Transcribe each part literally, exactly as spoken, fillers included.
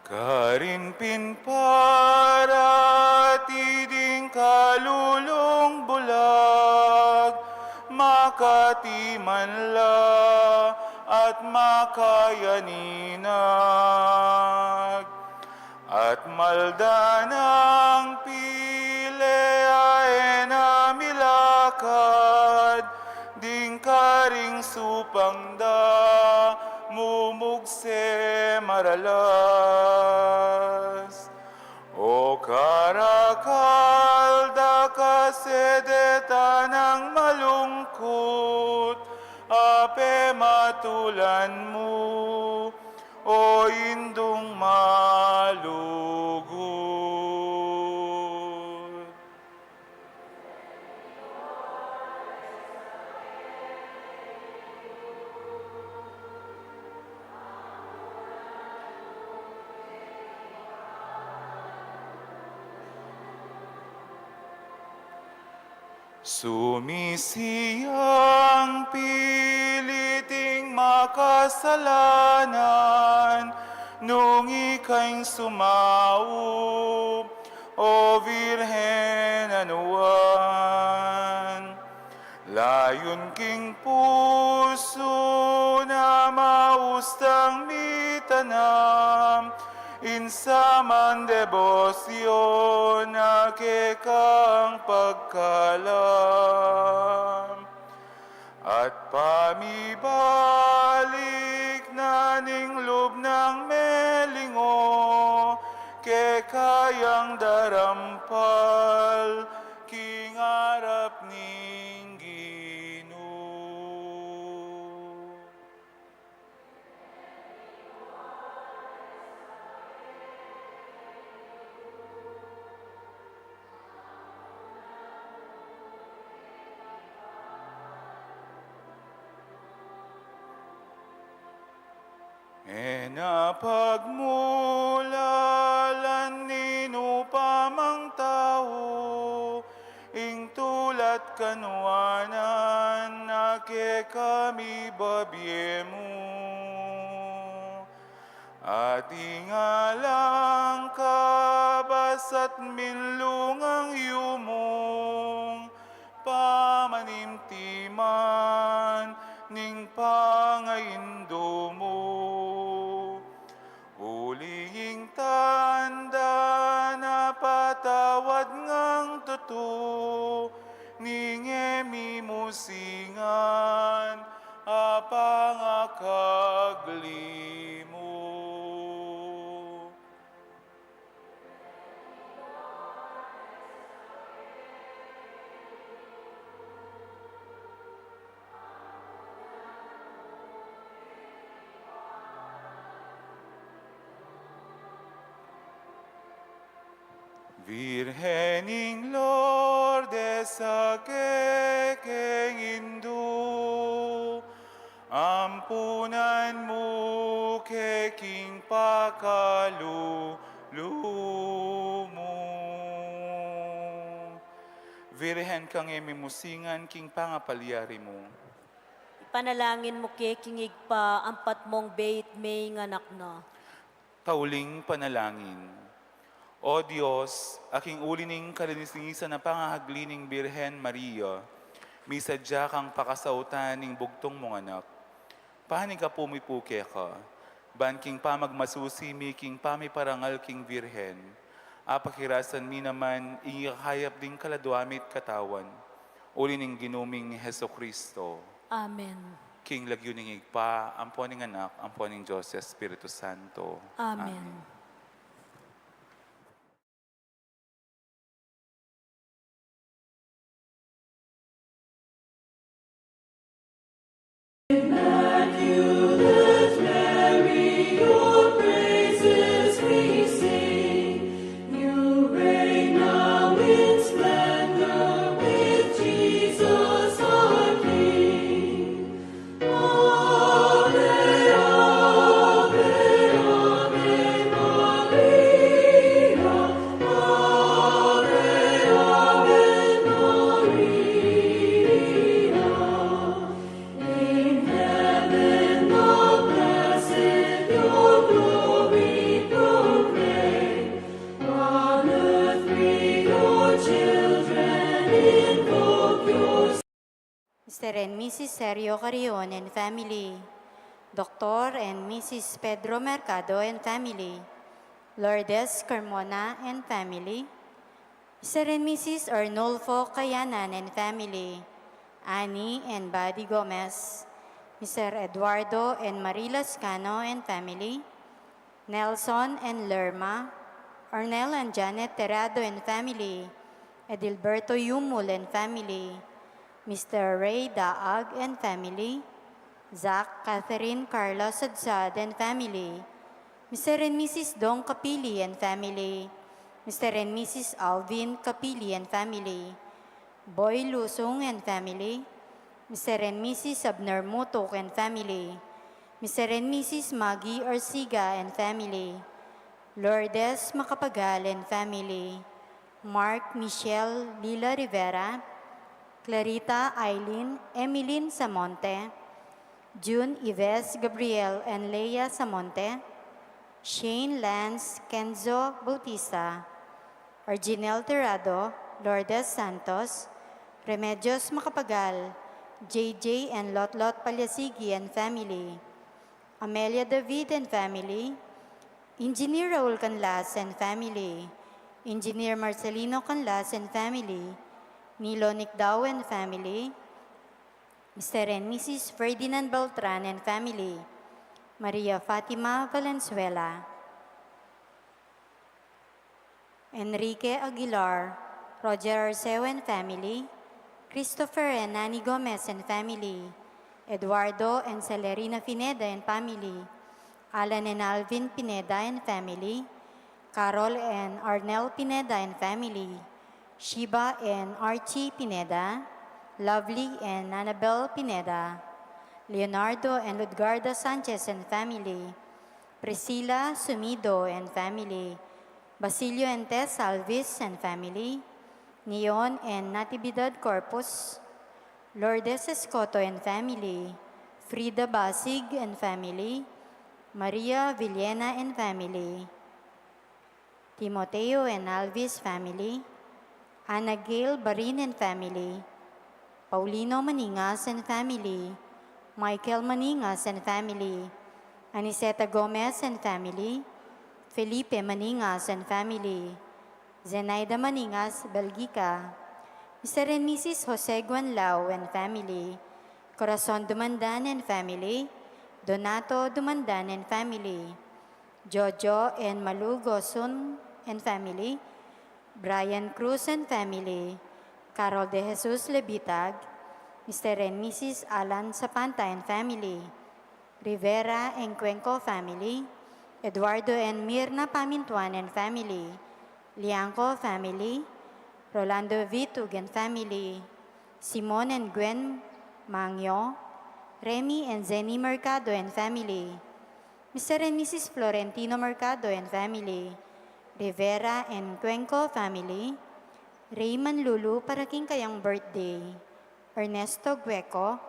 Karin pin parati ding kalulung bulag, makati man la at makayaninag. At malda nang pili a e na milakad, ding karing supang da mumugse maralas. O karakal da kasi detan a malungkut, a pematulan mu, o Indung malugud. Sumisiang pili ting makasalanan, nung ika ing sumaup, O Virgen a nuan. Layun king pusu na maus dang mitanam ing saman debosyon a kekang pagkalam. At pamibalik na ning lub nang melingo, keka yang darampal king arap ning Ginu. E na pagmulalan ninu pa mang tau ing tula't kanuanan a kekami bibie mu. At ing alang kabas at minlungang yumung pamanimtiman ning pangaindu mu. Uling ing tanda na patawad ngang tutu ning e mi musingan a pangakagli mu. Virgen ing Lourdes a kekeng Indu, ampunan mu ke king pakalulu mu. Virgen, kang e mi musingan king pangapalyari mu. Ipanalangin mu ke king Ibpa ing patmung bie at mie ning anak na. Tauling panalangin. O Dios, a king uli ning kalinisan a pangahagli ning Birhen Maria, misadya kang pakasautan ning bugtung mung anak. Panikapu mi pu keka, ban king pamagmasusi mi king pamiparangal king Birhen, apakirasan mi naman ing ikakayap ding kaladua mi't katawan, uli ning Ginu ming Jesucristo. Amen. King lagyu ning Ibpa, ampo ning Anak, ampo ning Dios Espiritu Santo. Amen. Amen. Immaculate Mary, your praises we sing. You reign now in splendor with Jesus our King. Ave, ave, ave, Mister and Missus Sergio Carrion and family, Doctor and Missus Pedro Mercado and family, Lourdes Carmona and family, Mister and Missus Arnulfo Kayanan and family, Annie and Buddy Gomez, Mister Eduardo and Marie Lascano and family, Nelson and Lerma, Arnel and Janet Terrado and family, Edilberto Yumul and family, Mister Ray Daag and family, Zach, Catherine, Carla Sadsad and family, Mister and Missus Dong Kapili and family, Mister and Missus Alvin Kapili and family, Boy Lusung and family, Mister and Missus Abner Mutuk and family, Mister and Missus Maggie Orsiga and family, Lourdes Macapagal and family, Mark Michelle Lila Rivera, Clarita Eileen Emeline Samonte, June Ives Gabriel and Leia Samonte, Shane Lance Kenzo Bautista, Arginel Tirado, Lourdes Santos, Remedios Macapagal, J J and Lotlot Palyasigi and family, Amelia David and family, Engineer Raul Canlas and family, Engineer Marcelino Canlas and family, Nilo Nicdao and family, Mister and Missus Ferdinand Beltran and family, Maria Fatima Valenzuela, Enrique Aguilar, Roger Arceo and family, Christopher and Nani Gomez and family, Eduardo and Celerina Pineda and family, Alan and Alvin Pineda and family, Carol and Arnel Pineda and family, Shiba and Archie Pineda, Lovely and Annabel Pineda, Leonardo and Ludgarda Sanchez and family, Priscilla Sumido and family, Basilio and Tess Alvis and family, Neon and Natividad Corpus, Lourdes Escoto and family, Frida Basig and family, Maria Villena and family, Timoteo and Alvis family, Ana Gail Barin and family, Paulino Maningas and family, Michael Maningas and family, Aniceta Gomez and family, Felipe Maningas and family, Zenaida Maningas Belgica, Mister and Missus Jose Guanlao and family, Corazon Dumandan and family, Donato Dumandan and family, Jojo and Malu Gosun and family, Brian Cruz and family, Carol De Jesus Lebitag, Mister and Missus Alan Sapanta and family, Rivera and Cuenco family, Eduardo and Mirna Pamintuan and family, Liangco family, Rolando Vitug and family, Simon and Gwen Mangio, Remy and Zenny Mercado and family, Mister and Missus Florentino Mercado and family, Rivera and Cuenco family, Raymond Lulu para king kayang birthday, Ernesto Gueco,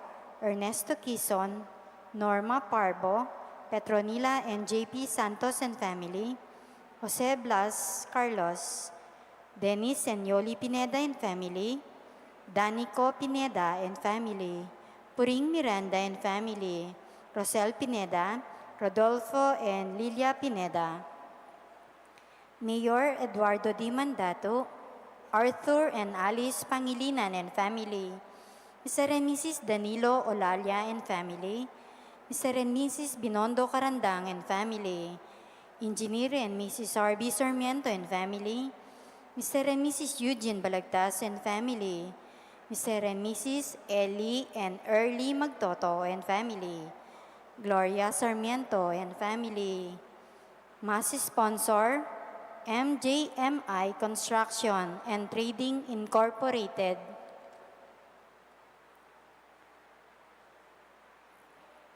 Ernesto Quizon, Norma Parbo, Petronila and J P Santos and family, Jose Blas Carlos, Dennis and Yoli Pineda and family, Danico Pineda and family, Puring Miranda and family, Rosel Pineda, Rodolfo and Lilia Pineda, Mayor Eduardo D. Mandatu, Arthur and Alice Pangilinan and family, Mister and Missus Danilo Olalia and family, Mister and Missus Binondo Carandang and family, Engineer and Missus R B Sarmiento and family, Mister and Missus Eugene Balagtas and family, Mister and Missus Ellie and Early Magtoto and family, Gloria Sarmiento and family. Mass sponsor, M J M I Construction and Trading Incorporated.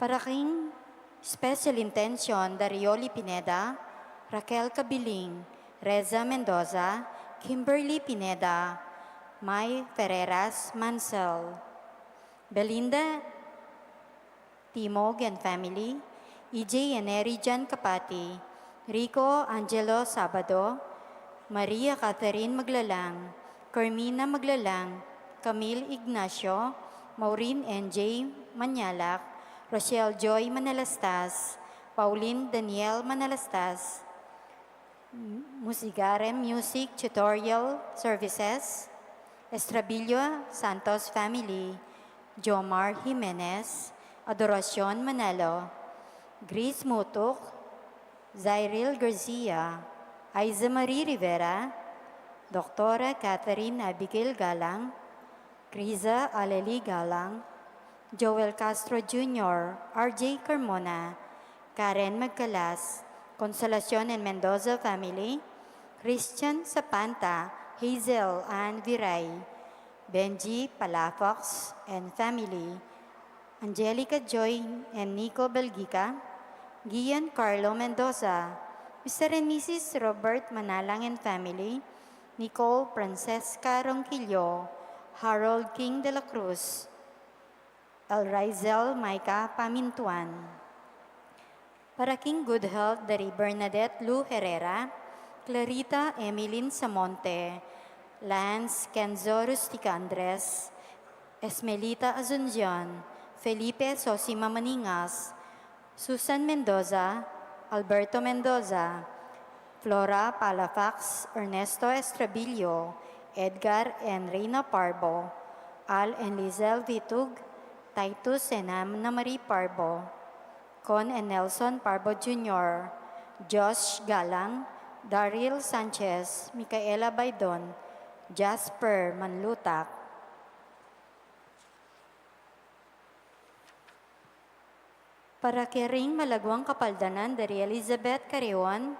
Para king special intention da Rioli Pineda, Raquel Cabiling, Reza Mendoza, Kimberly Pineda, May Ferreras Mansell, Belinda Timog and family, E J and Eri Jan Capati, Rico Angelo Sabado, Maria Catherine Maglalang, Carmina Maglalang, Camille Ignacio, Maureen N J Manyalak, Rochelle Joy Manalastas, Pauline Daniel Manalastas, Musigare Music Tutorial Services, Estrabillo Santos Family, Jomar Jimenez, Adoracion Manalo, Grace Mutuk, Zairil Garcia, Aiza Marie Rivera, Doktora Catherine Abigail Galang, Criza Aleli Galang, Joel Castro Junior, R J Carmona, Karen Magcalas, Consolacion and Mendoza family, Christian Sapanta, Hazel Ann Viray, Benji Palafox and family, Angelica Joy and Nico Belgica, Gian Carlo Mendoza, Mister and Missus Robert Manalang and family, Nicole Francesca Ronquillo, Harold King de la Cruz, Elrizel Micah Pamintuan. Para king good health dari Bernadette Lou Herrera, Clarita Emilyn Samonte, Lance Kenzo Rustica Andres, Esmelita Asuncion, Felipe Sosima Maningas, Susan Mendoza, Alberto Mendoza, Flora Palafox, Ernesto Estrabillo, Edgar and Reina Parbo, Al and Lizelle Vitug, Titus and Ana Marie Parbo, Con and Nelson Parbo Junior, Josh Galang, Daryl Sanchez, Micaela Baidon, Jasper Manlutak. Para karing malaguang kapaldanan dari Elizabeth Carreon,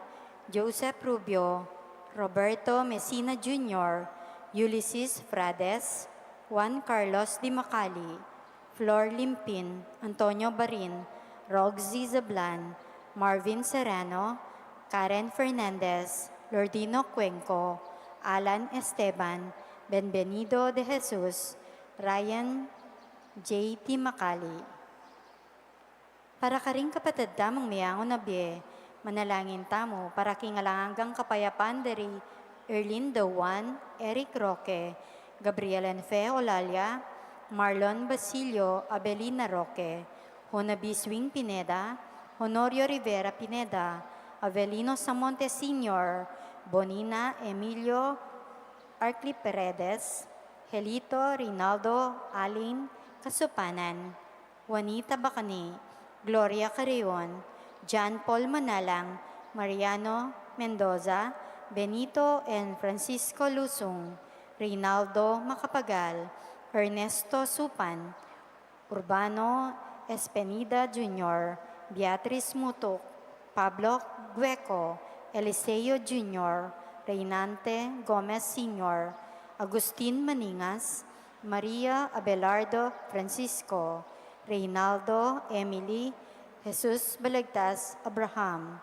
Joseph Rubio, Roberto Messina Junior, Ulysses Frades, Juan Carlos Di Macali, Flor Limpin, Antonio Barin, Roxy Zablan, Marvin Serrano, Karen Fernandez, Lordino Cuenco, Alan Esteban, Benvenido de Jesus, Ryan J T Macali. Para karing kapatad tamung meangu na bie, manalangin tamu para king alang anggang kapayapan dari Erlinda Juan, Eric Roque, Gabriel and Fe Olalia, Marlon Basilio, Abelina Roque, Honabi Swing Pineda, Honorio Rivera Pineda, Avelino Samonte Senior, Bonina Emilio, Arcli Paredes, Helito Rinaldo Alin Kasupanan, Juanita Bacani, Gloria Carreon, John Paul Manalang, Mariano Mendoza, Benito and Francisco Lusung, Reynaldo Macapagal, Ernesto Supan, Urbano Espenida Junior, Beatriz Mutuk, Pablo Gueco, Eliseo Junior, Reynante Gomez Senior, Agustin Maningas, Maria Abelardo Francisco, Reynaldo Emily, Jesus Balagtas Abraham,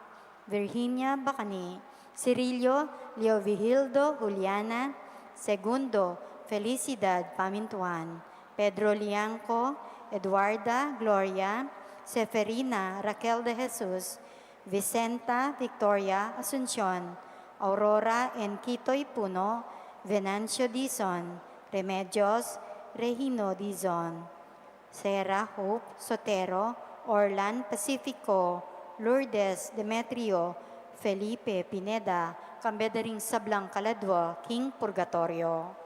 Virginia Bacani, Cirilio Leovigildo Juliana, Segundo Felicidad Pamintuan, Pedro Lianco, Eduarda Gloria, Seferina Raquel de Jesus, Vicenta Victoria Asuncion, Aurora Enquito y Puno, Venancio Dizon, Remedios Regino Dizon, Sarah Hope Sotero, Orlan Pacifico, Lourdes Demetrio, Felipe Pineda, kambe da ring sablang kaladua king purgatorio.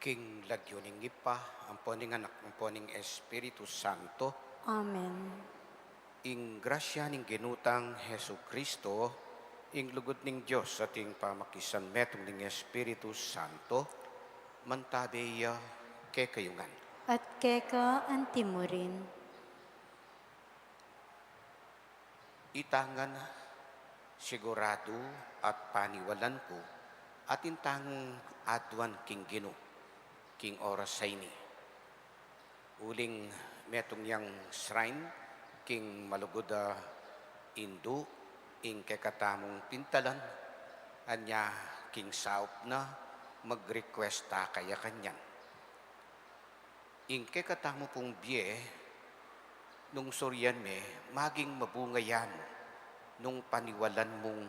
King lagyu ning Ibpa, ampo ning Anak, ampo ning Espiritu Santo. Amen. Ing grasya ning Ginu tang Jesucristo, ing lugud ning Dios, at ing pamakisanmetung ning Espiritu Santo, mantabe ya kekayu ngan. At keka anti mu rin. Ita ngan siguradu at paniwalan ku, atin tang aduan king Ginu, king oras a ini. Uling metung yang shrine, king malugud a indu, ing kekatamung pintalan, anya king saup na, mag-request ta kaya kanyan. Ing kekatamu pung bie, nung surian me, maging mabunga ya mu, nung paniwalan mung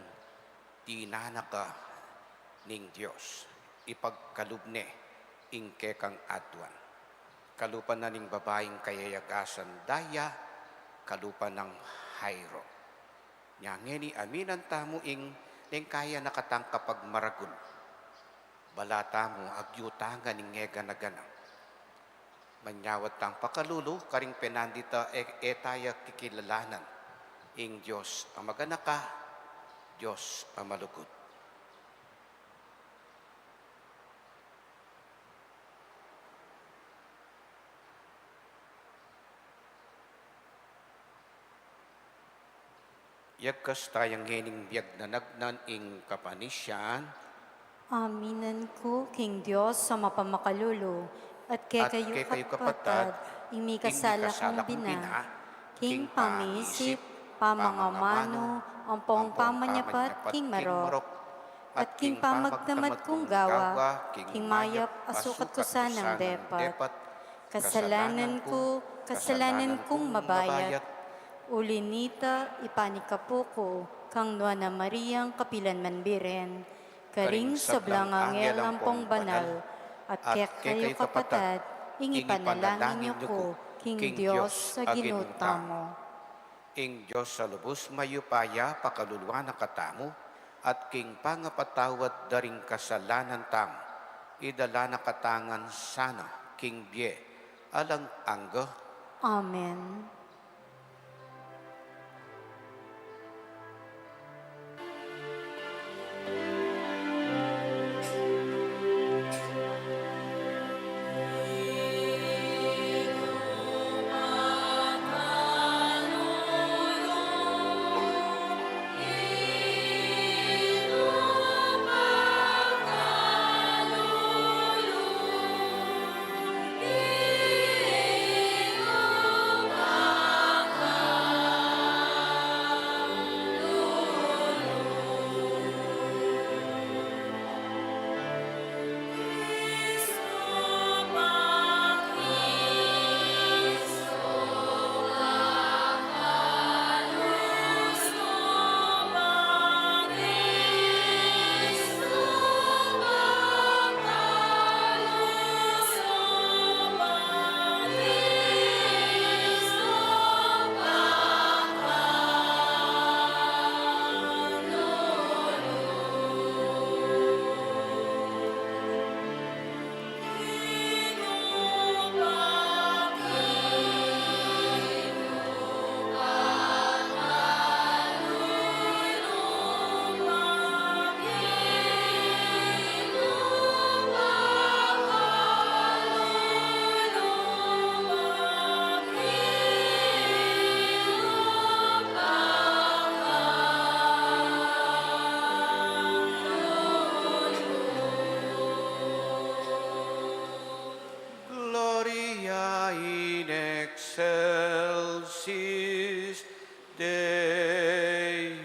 ina na ka ning Dios, ipagkalub ne ing kekang aduan. Kalupa na ning babaing kayayagasan daya, kalupa nang Jairo. Nya ngeni aminan tamu ing neng kaya na katang kapagmaragul. Bala tamu agyutangan ing e gana-gana. Manyawad tang pakalulu, karing penandit a e, e taya kikilalanan. Ing Dios a maganaka, Dios a malugud. Yagkas taya ngening biag nanagnan ing kapanisian. Aminan ku king Dios a mapamakalulu, at kekayu kapatad, ing mikasala kung bina, king pangisip, pamangamanu, ampong pamanyapat king marok, at king pamagtamad kung gawa, king mayap a sukat ku sanang depat. Kasalanan ku, kasalanan kung mabayat. Uli nita, ipanikapu ku kang Nuan a Mariang kapilan man biren, karing sablang anghel ampong banal, at kekayu kapatad, ing ipanalangin yu ku king Dios a Ginu tamu. Ing Dios a lubus mayupaya pakaluluan na katamu, at king pangapatawad da ring kasalanan tamu, idala na katamu ngan sana king bie alang angga. Amen. Gloria in excelsis Deo.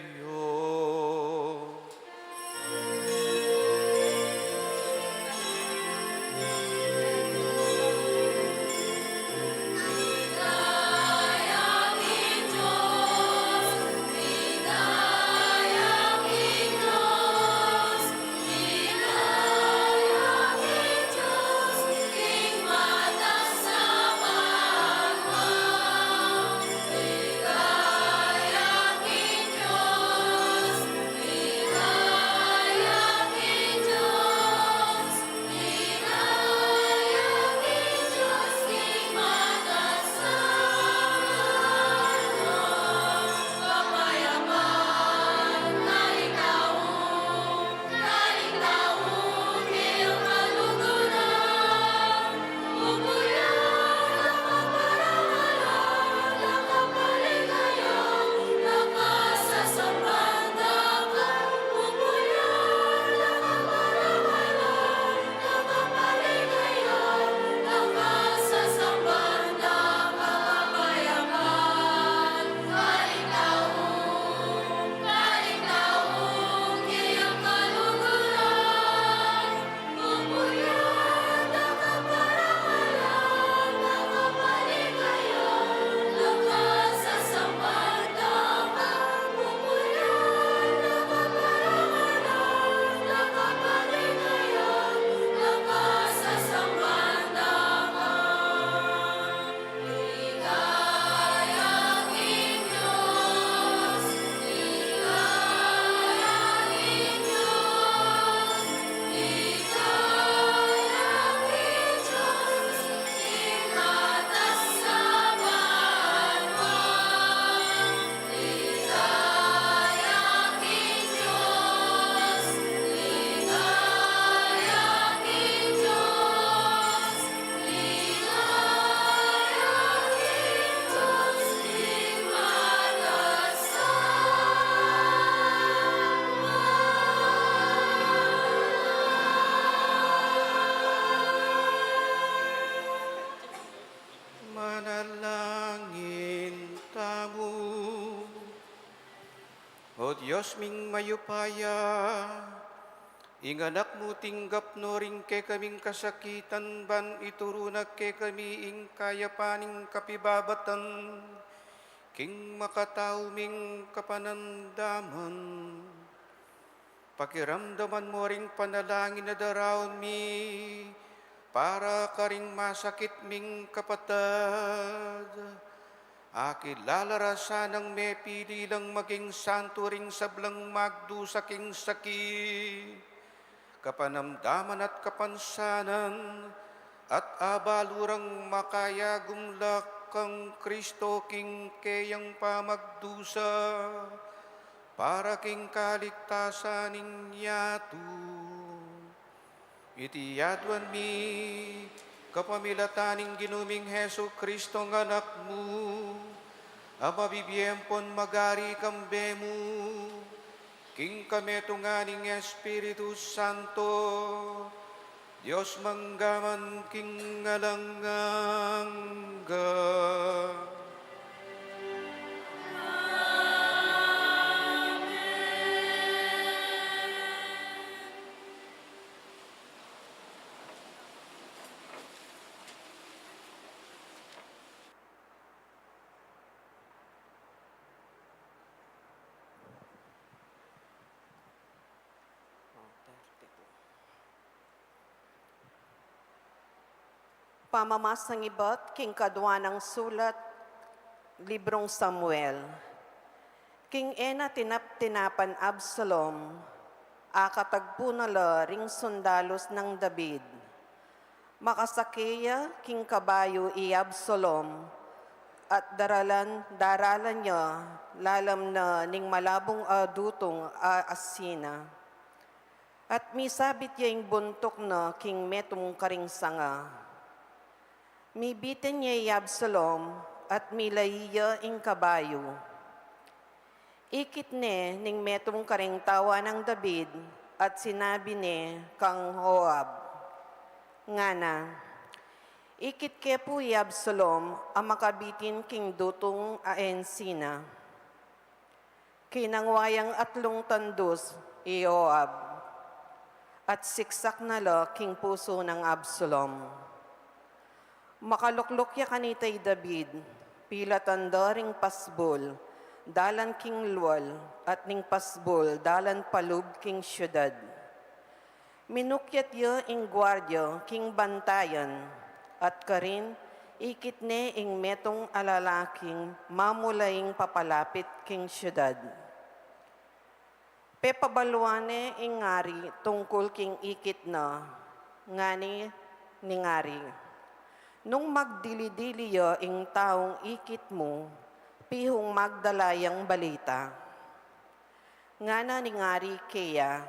Dios ming mayupaya, ing Anak mu tinggap no ring kekaming kasakitan ban ituru na kekami ing kayapan ning kapibabatan king makatau ming kapanamdaman. Pakiramdaman mo ring panalangin a daraun mi para karing masakit ming kapatad. Akilala ra sanang mepili lang maging santo ring sablang magdusa king sakit, kapanamdaman at kapansanan, at abalu rang makayagum la kang Kristo king keyang pamagdusa, para king kaligtasan ning yatu. Iti yaduan mi kapamilatan ning Ginu ming Jesu Cristo nga Anak mu, a mabibie ampon magari kambe mu, king kametungan ning Espiritu Santo, Dios mangga man king alang angga. Pamamasang ibat king kadua nang sulat, librung Samuel. King e na tinap-tinapan Absalom, akatagpu na la ring sundalus nang David. Makasake ya king kabayu i Absalom, at daralan, daralan ya lalam na ning malabung a dutung a asina. At misabit ya ing buntuk na king metung karing sanga. Mibitin ya i Absalom, at milai ya ing kabayu. Ikit ne ning metung karing tawa nang David, at sinabi ne kang Joab, ngana, ikit ke pu i Absalom a makabitin king dutung a ensina. Kinangwa yang atlung tandus i Joab, at siksak na la king pusu nang Absalom. Makalukluk ya kanita i David, pilatan da ring pasbul, dalan king lual, at ning pasbul, dalan palub king siudad. Minukyat ya ing guardia king bantayan, at karin ikit ne ing metung a lalaking mamulaing papalapit king siudad. Pepabaluan ne ing ari tungkul king ikit na, ngani ning ari, nung magdili-dili ya ing taung ikit mu, pihung magdala yang balita. Ngana ning ari keya,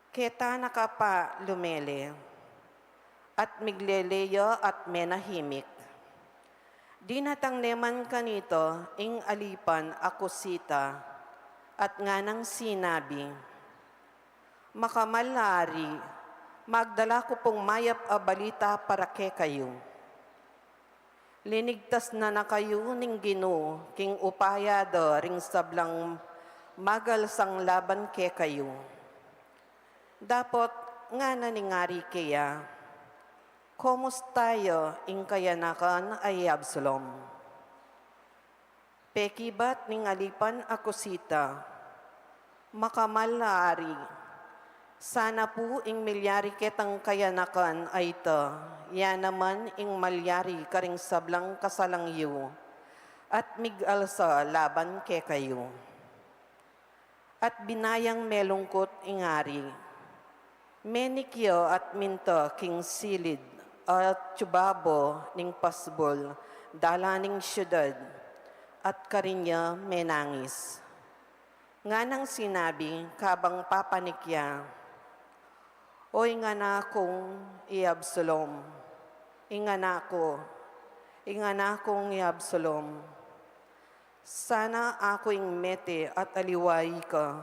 keta na ka pa lumele. At miglele ya at menahimik. Dinatang ne man kanita ing alipan a Kusita, at nganang sinabi, makamal a ari, magdala ku pung mayap a balita para kekayu. Linigtas na na kayu ning Ginu king upaya da ring sablang magalsang laban kekayu. Dapot ngana ning ari keya, komusta ya ing kayanakan a i Absalom? Pekibat ning alipan a Kusita, makamal a ari, sana pu ing milyari ketang kayanakan a ita, ya naman ing malyari karing sablang kasalang yu, at migalsa laban kekayu. At binayang melungkut ing ari. Menik ya at minta king silid a tsubabu ning pasbul dalan ning siudad, at karin ya menangis. Nganang sinabi kabang papanik ya, o ing anak kung i Absalom, ing anak ku, ing anak kung i Absalom, sana aku ing mete at aliwai ka.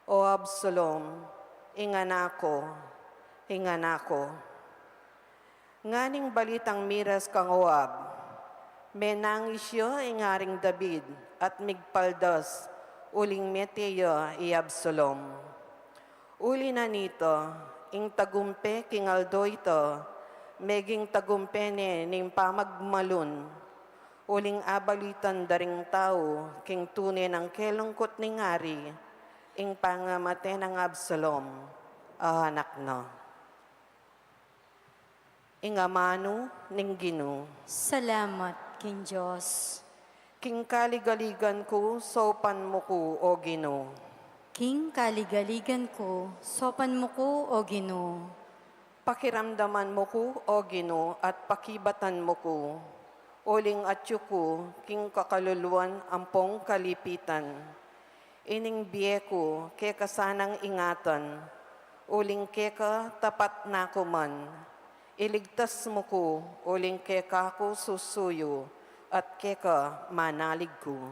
O Absalom, ing anak ku, ing anak ku. Nganing balitang miras kang Joab, menangis ya ing Aring David at migpaldas uling mete ya i Absalom. Uli na nita, ing tagumpe king aldo ita, meging tagumpe ne ning pamagmalun, uling abalitan da ring tau king tune nang kelungkut ning ari, ing pangamate nang Absalom, a anak na. Ing amanu ning Ginu. Salamat king Dios. King kaligaligan ku, saupan mu ku, O Ginu. King kaligaligan ku, saupan mu ku, O Ginu. Pakiramdaman mu ku, O Ginu, at pakibatan mu ku, uling atyu ku king kakaluluan ampong kalipitan. Ining bie ku keka sanang ingatan, uling keka tapat na ku man. Iligtas mu ku, uling keka ku susuyu, at keka manalig ku.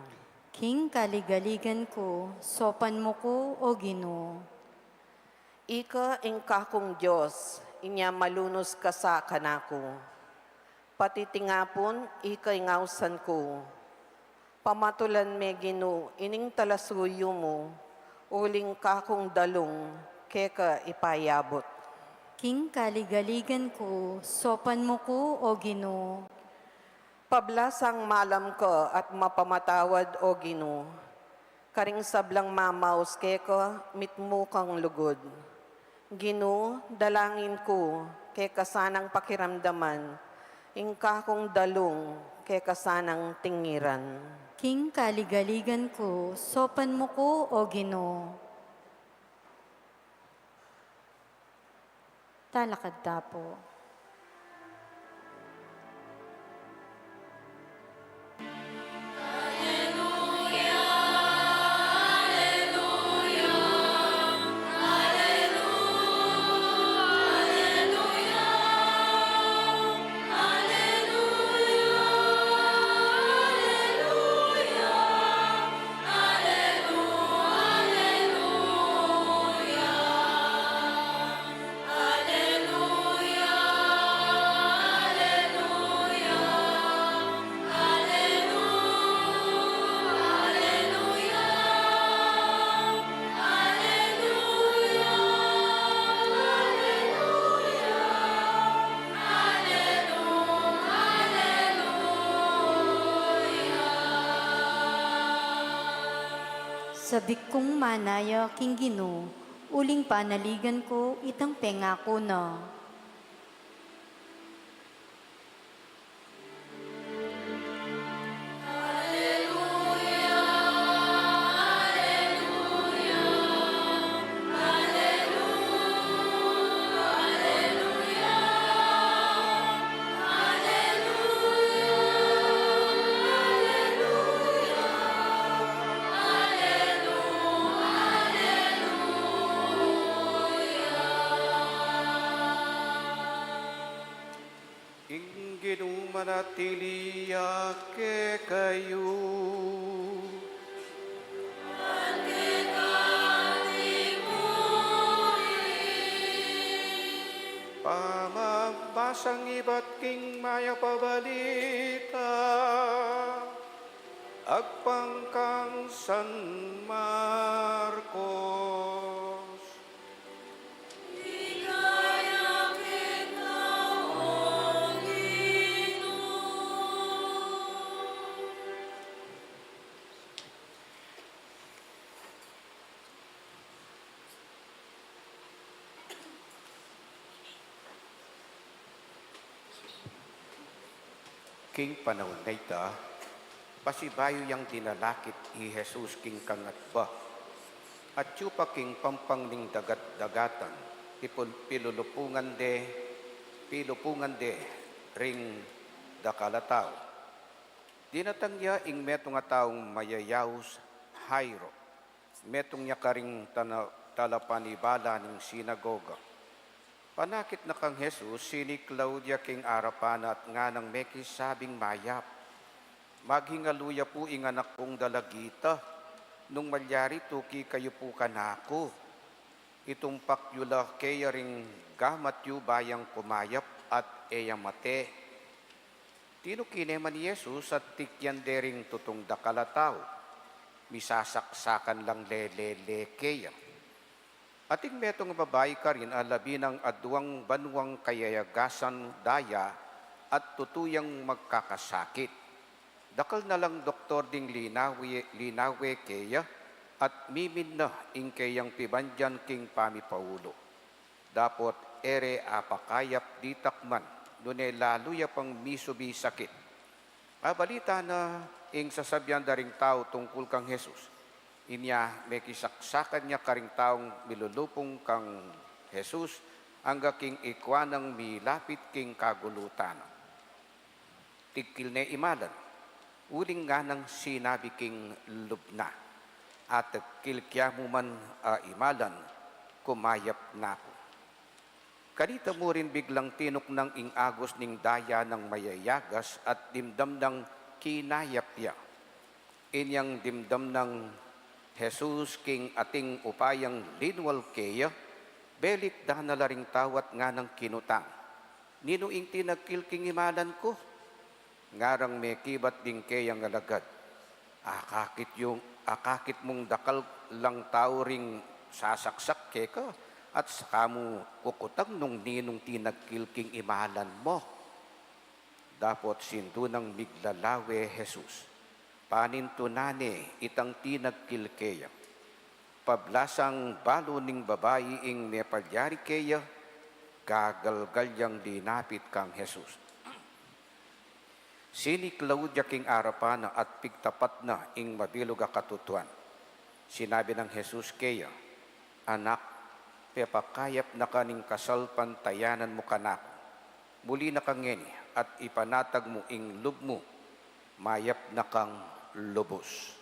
King kaligaligan ku, saupan mu ku, O Ginu. Ika ing kakung Dios, inya malunus ka sa kanaku. Pati tingapun, ika ing ausan ku. Pamatulan me, Ginu, ining talasuyu mu, uling kakung dalung keka ipayabut. King kaligaligan ku, saupan mu ku, O Ginu. Pablasang malam ka at mapamatawad, O Ginu. Karing sablang mamaus keka, mitmu kang lugud. Ginu, dalangin ku, keka sanang pakiramdaman ing kakung dalung keka sanang tingiran. King kaligaligan ku, saupan mu ku, O Ginu. Talakad ta pu. Aleluya, aleluya, aleluya, aleluya, aleluya, aleluya, aleluya. Sabik kung manaya king Ginu, uling panaligan ku itang pengaku na. Ing Ginu manatili ya kekayu. Pamabasang ibat king Mayap a Balita agpang kang San Marcos. King panaun a ita, pasibayu yang dinalakit i Jesus king kangatba. Atyu pa king pampang ning dagat-dagatan, pipul-, pilulupungan de, pilupungan de ring dakal a tau. Dinatang ya ing metung a taung mayayaus, Jairo. Metung ya karing tana-, talapanibala ning sinagoga. Panakit na kang Jesus, siniklaud ya king arapan na at nganang mekisabing mayap, "Maghingalu ya pu ing anak kung dalagita, nung malyari tuki kayu pu kanaku. Itumpak yu la keya ring gamat yu ba yang kumayap at e ya mate." Tinuki ne man i Jesus at tikyan de ring tutung dakal a tau. misasaksakan lang lelele keya. Ating metung a babai karin a labi nang aduang banuang kayayagasan daya at tutu yang magkakasakit. Dakal na lang doktor ding linawe, linawe keya at mimin na ing keyang pibandian king pamipaulu. Dapot e re apakayap ditak man, nune lalu ya pang misubi sakit. Abalita na ing sasabian da ring tau tungkul kang Jesus. Inya mekisaksakan ya karing taung milulupung kang Jesus angga king ikua nang milapit king kagulutan. Tigkil ne imalan, uling nganang sinabi king lub na, "Atekil kya mu man a imalan, kumayap na ku." Kanita mu rin biglang tinuknang ing agus ning daya nang mayayagas at dimdam nang kinayap ya. Inyang dimdam nang Jesus king ating upayang linwal keya, belik da na la ring tau at nganang kinutang, "Ninu ing tinagkil king imalan ku?" Ngarang mekibat ding keyang alagad, "Akakit yung, akakit mung dakal lang tau ring sasaksak keka, at saka mu kukutang nung ninung tinagkil king imalan mo?" Dapot sindu nang miglalawe Jesus, panintunan ne itang tinagkil keya. Pablasang balu ning babai ing mepalyari keya, gagalgal yang linapit kang Jesus. Siniklaud ya king arapan na at pigtapat na ing mabilug a katutuan. Sinabi nang Jesus keya, "Anak, pepakayap na ka ning kasalpantayanan mu kanaku. Muli na ka ngeni at ipanatag mu ing lub mu, mayap na kang lubus."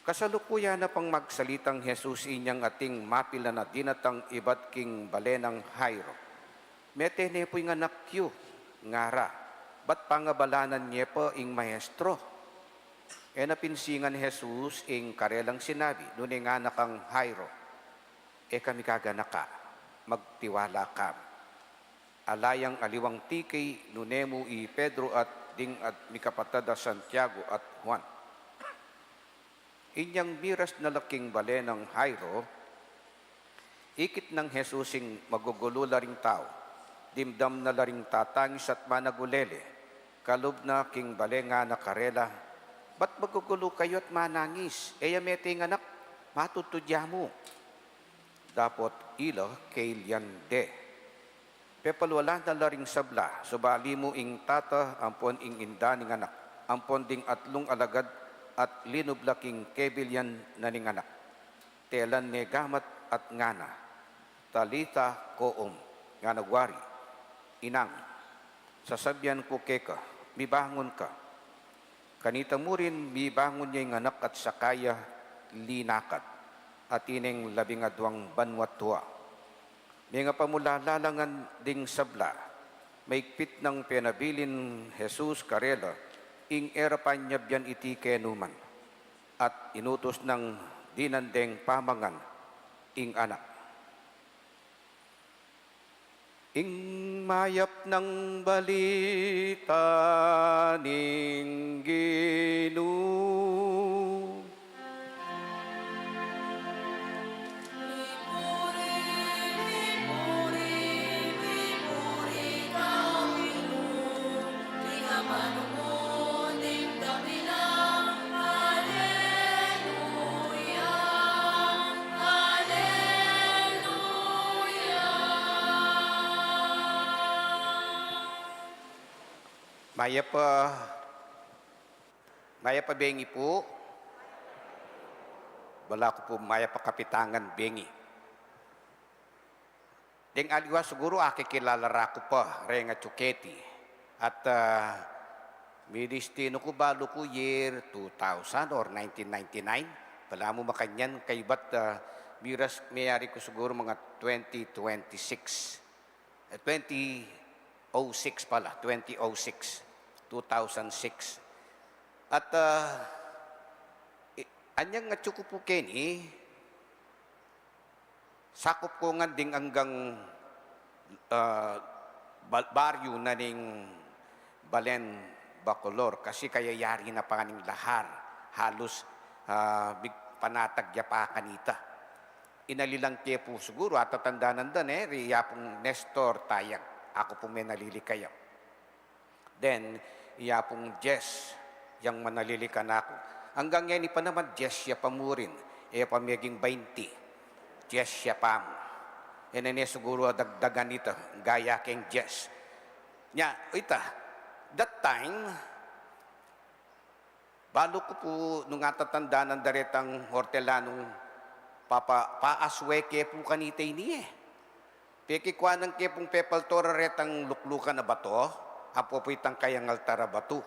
Kasalukuyan na pang magsalitang Jesus, inyang ating mapilan a dinatang ibat king bale nang Jairo. "Mete ne pu ing anak yu," ngara. "Bat pangabalanan ye pa ing maestro?" E na pinsingan Jesus ing karelang sinabi, nune ngana kang Jairo, "E ka migaganaka, magtiwala ka." Ala yang aliwang tikey, nune mu i Pedro at ding at mikapatad a Santiago at Juan. Inyang miras na la king bale nang Jairo, ikit nang Jesus ing magugulu la ring tau. Dimdam na la ring tatangis at managulele. Kalub na king bale ngana karela, "Bat magugulu kayu at manangis? E ya mete ing anak, matudtud ya mu." Dapot ila kebilyan de. Pepalwalan na la ring sabla, subali mu ing tata ampon ing inda ning anak, ampon ding atlung alagad, at linub la king kebilyan na ning anak. Telan ne gamat at ngana, "Talita koum," ngana wari, "Inang, sasabian ku keka, mibangun ka." Kanita mu rin, mibangun ya ing anak at saka ya linakad. Atin neng labing aduang banua at tua. Mengapamulala la ngan ding sabla, maigpit nang penabilin Jesus karela ing e ra panyabyan iti kenu man, at inutus nang dinan deng pamangan ing anak. Ing mayap nang balita ning Ginu. Mayap a, mayap a bengi pu. Balaku pu mayap a kapitangan bengi. Deng aliwa siguru akikilala ra ku pa reng atyu keti. At, ah, midistinu ku balu ku year two thousand or nineteen ninety-nine. Balamu makanyan kaybat, ah, miras meyari ku siguru mga twenty twenty-six. Eh, twenty oh six pala, twenty oh six, two thousand six. At, ah, i-, anyang atyu ku pu keni, sakup ku ngan ding anggang, ah, ba-, baryu na ning balen Bacolor, kasi kayayari na pa ning lahar, halus Ah, mig-, panatag ya pa kanita. Inalilan ke pu siguru, atatandanan da ne, ri ya pung Nestor Tayag. Aku pu menalili kaya. Then, iya pung Jess, yang manalili kanaku. Anggang ngeni pa naman, Jess ya pa murin. E pa meging bainti. Jess ya pa mu. E na ne siguru dagdagan ita, gaya keng Jess. Nya, ita, that time, balu ku pu nung atatandanan da retang hortelanung papa-, paaswe ke pu kanita ini e. Pekikuanan ke pung pepalto ra retang luklukan a bato, ampo pu itang kayang altar a batu.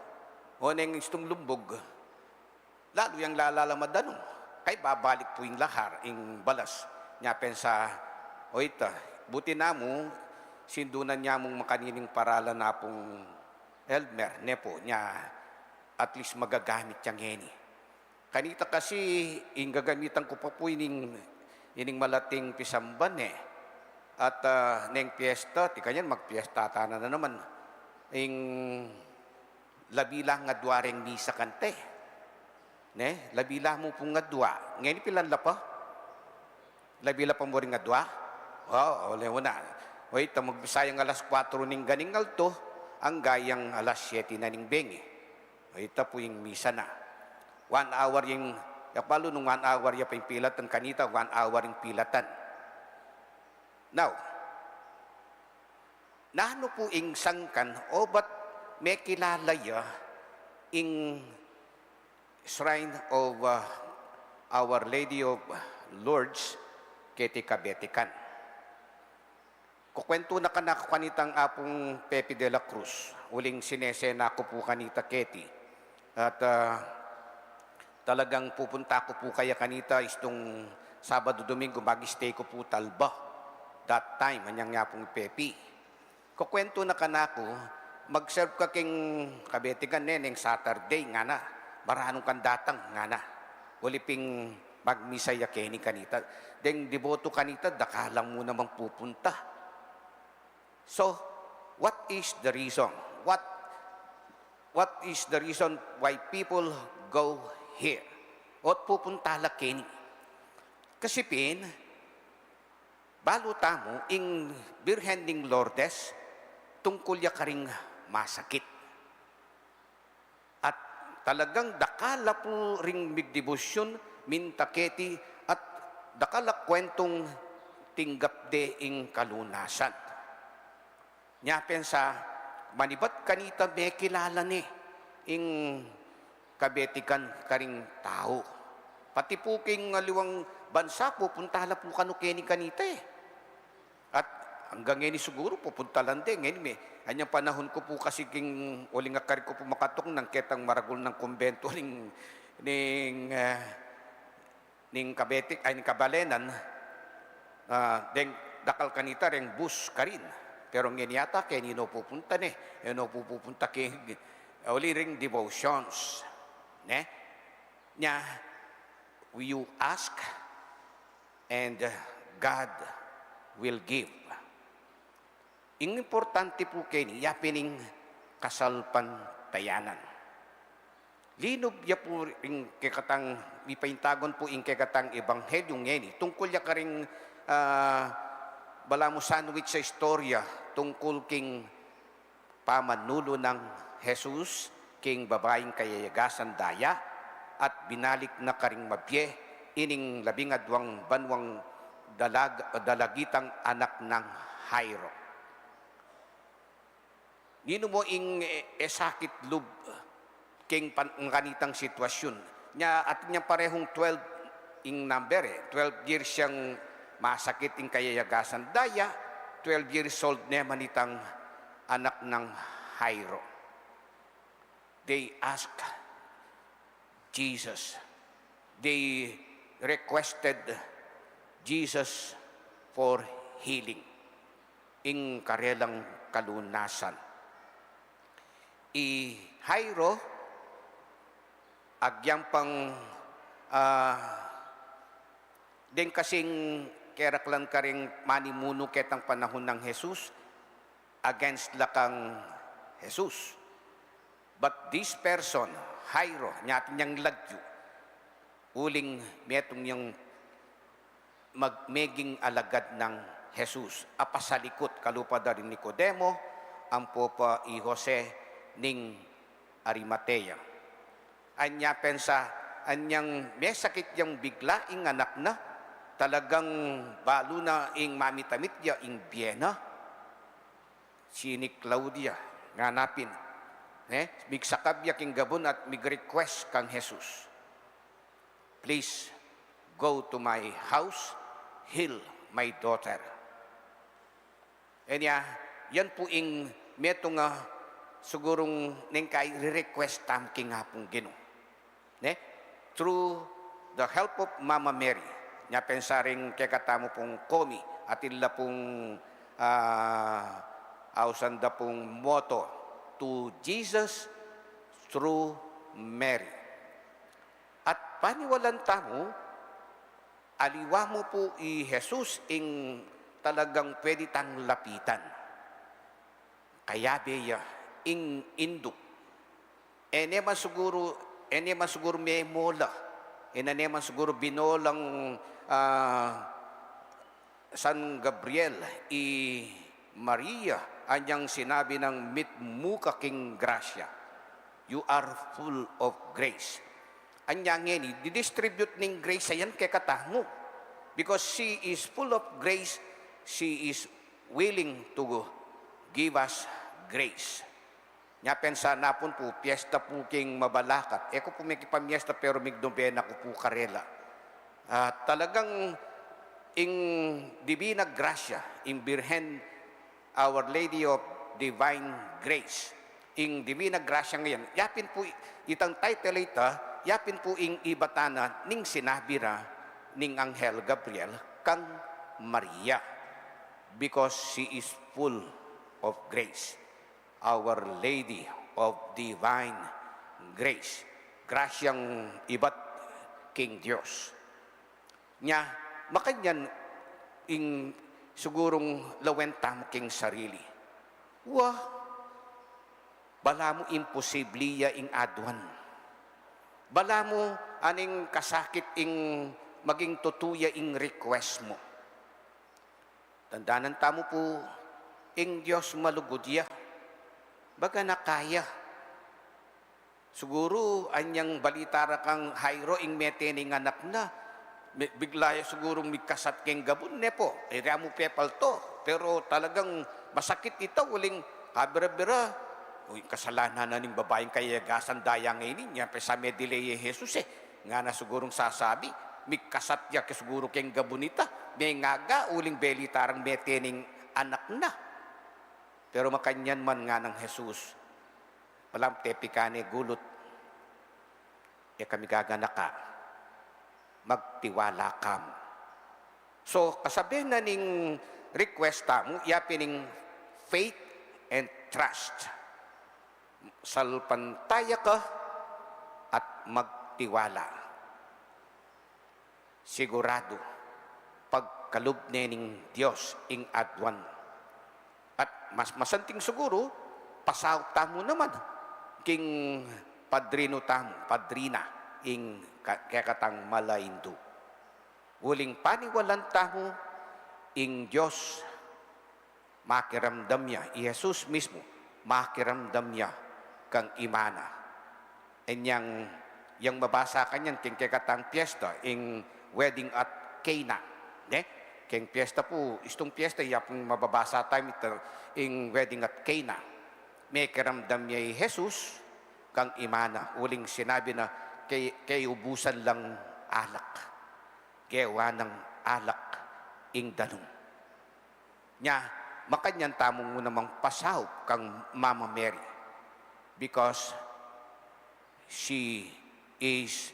O neng istung lumbug, lalu yang lalala madanung. Kay babalik pu ing lahar, ing balas. Nya pensa, o ita, buti na mu, sindunan ya mung makanining paralan a pung Elmer, ne pu, nya at least magagamit ya ngeni. Kanita kasi, ing gagamitan ku pa pu ining, ining malating pisamban e. At, ah, neng piyesta, ti kanyan magpiyesta tana na naman. Ing labi la ngadwa reng misa kante. Ne? Labi la mu pung ngadwa. Ngeni pilan la pa? Labi la pa mu ring adwa? O, o, lewa na. O, ita, magmisa yang alas kuatro ning ganing alto, angga yang alas siyete na ning bengi. O, ita pu ing misa na. One hour ing, ya balu nung one hour ya pa ing pilatan, kanita, one hour ing pilatan. Now, nanu pu ing sangkan, o ba't mekilala ya ing Shrine of, uh, Our Lady of Lourdes, keti Kabetikan. Kukwentu na kanaku kanitang Apung Pepe de la Cruz, uling sinesena ku pu kanita keti. At, uh, talagang pupunta ku pu kaya kanita istung Sabado, Domingo, mag-stay ku pu Talba. That time, anyang Apung Pepe. Kukwentu na kanaku, "Mag-serve ka king Kabetikan, ne, neng Saturday," ngana. "Maranun kang datang," ngana. Uli ping magmisa ya keni kanita. Deng deboto kanita, dakal la mu namang pupunta. So, what is the reason? What, what is the reason why people go here? O't pupunta la keni? Kasi pin, balu tamu, ing Birhen ning Lourdes, tungkul ya karing masakit. At talagang dakal la pu ring migdebosyun, minta keti, at dakal la kwentung tinggap de ing kalunasan. Nya pensa, manibat kanita mekilala ne ing Kabetikan karing tau. Pati pu king aliwang bansa, pupunta la pu kanu keni kanita e. At anggang ngeni siguru, pupunta la de, ngeni me, anyang panahun ku pu kasi king uling akari ku pu makatuk nang ketang maragul nang kumbento ning, ning, ah, ning Kabetik, ay, ning Kabalenan, ah, deng dakal kanita reng bus karin. Pero ngeni yata, keni no pupunta ne, e no pu pupunta king, uli ring devotions, ne? Nya, you ask, and God will give. Ing importante pu keni, ya pin ing kasalpantayanan. Linub ya pu ring kekatang, mipaintagun pu ing kekatang ebanghelyu ngeni. Tungkul ya karing, ah, balamu sandwich a istorya tungkul king pamanulu nang Jesus king babaing kayayagasan daya, at binalik na karing mabie ining labing adwang banuang dalag-, dalagitang anak nang Jairo. Ninu mu ing, e, e sakit lub king pan-, kanitang sitwasyun? Nya, atin yang parehung twelve ing number, e. Twelve years yang masakit ing kayayagasan daya, twelve years old ne man itang anak nang Jairo. They ask Jesus. They requested Jesus for healing. Ing karelang kalunasan. I Jairo, agyang pang, ah, deng kasing keraklan karing manimunu ketang panahun nang Jesus, against la kang Jesus. But this person, Jairo, nya atin yang lagyu, Uling metung yang mag-, meging alagad nang Jesus. Apasalikut kalupa da ring Nicodemo, ampo pa i Jose ning Arimatea. Anya pensa, anyang mesakit yang bigla ing anak na, talagang balu na ing mamitamit ya ing bie na. Si ni Claudia, ngana pin, ne? Migsakab ya king gabun at mig-request kang Jesus, "Please, go to my house, heal my daughter." Enya, yan pu ing metung a sigurung neng kai re-request tamu king Apung Ginu, ne? Through the help of Mama Mary. Nya pensa ring kekatamu pung komi, atin la pung, ah, ausan da pung motto, "To Jesus through Mary." At paniwalan tamu, aliwa mu pu i Jesus ing talagang pwede tang lapitan. Kayabe ya ing induk. E ne man siguru, e ne man siguru memola. E ne man siguru binolang, ah, San Gabriel i Maria, anyang sinabi nang, "Mitmu ka king grasya. You are full of grace." Anya ngeni, didistribute ning grace a yan kekatamu. Because she is full of grace, she is willing to give us grace. Nya pensa napun pu, piesta pu king mabalakat. E ku pu mekipamiesta, pero mignobena ku pu karela. Ah, talagang ing Divina Gracia, ing Birhen, Our Lady of Divine Grace. Ing Divina Gracia ngayan, yapin pu i-, itang title ita, yapin pu ing ibatan na ning sinabi ra ning Anghel Gabriel kang Maria, because she is full of grace. Our Lady of Divine Grace. Grasyang ibat king Dios. Nya, makanyan ing sigurung lawen tamu king sarili. Wa, balamu imposible ya ing aduan. Balamu aning kasakit ing maging tutu ya ing request mu. Tandanan tamu pu, ing Dios malugud ya. Baga na kaya. Siguru, anyang balita ra kang Jairo, ing mete ning anak na, mi-, bigla ya sigurung migkasat keng gabun, ne pu? E, ria mu pepalto. Pero talagang masakit ita, uling kabira-bira. Uy, kasalanan na ning babaing kayagasan da ya ngeni, nya pensa me-delay i Jesus, e. Ngana sigurung sasabi, migkasat ya ke siguru keng gabun ita, mengaga, uling belita rang mete ning anak na. Pero makanyan man, nganang Jesus, "Balamu tepikan ne gulut, e ka migaganaka. Magtiwala kamu." So, kasabian na ning request tamu, yapin ing faith and trust. Salpantaya ka at magtiwala. Siguradu, pagkalub ne ning Dios ing aduan. At mas masanting siguru, pasaup tamu naman king padrinu tamu, padrina, ing ka-, kekatang mala indu. Uling paniwalan tamu, ing Dios makiramdam ya, i Jesus mismu, makiramdam ya kang Ima na. Inyang, yang mabasa kanyan keng kekatang piesta, ing wedding at Cana. Ne? Keng piesta pu, istung piesta, ya pung mababasa tamu ita, ing wedding at Cana. Mekiramdam ya i Jesus kang Ima na, uling sinabi na, "Kay, kay ubusan lang alak." Gewa nang alak ing danum. Nya, makanyan tamu mu namang pasaup kang Mama Mary, because she is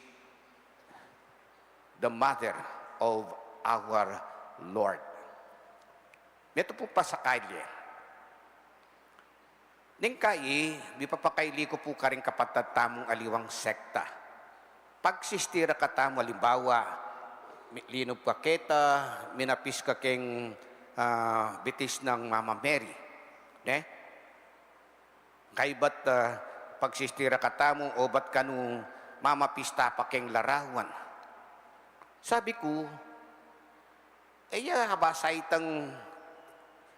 the mother of our Lord. Metung pu pasakali. Neng kai, mipapakaili ku pu karing kapatad tamung aliwang sekta. Pagsistira katamu, alimbawa, mi-, linub ka keta, minapis ka keng, ah, bitis nang Mama Mary, ne? Kaybat, ah, pagsistira katamu, obat kanu mamapista pa keng larawan. Sabi ku, e ya ba sa itang,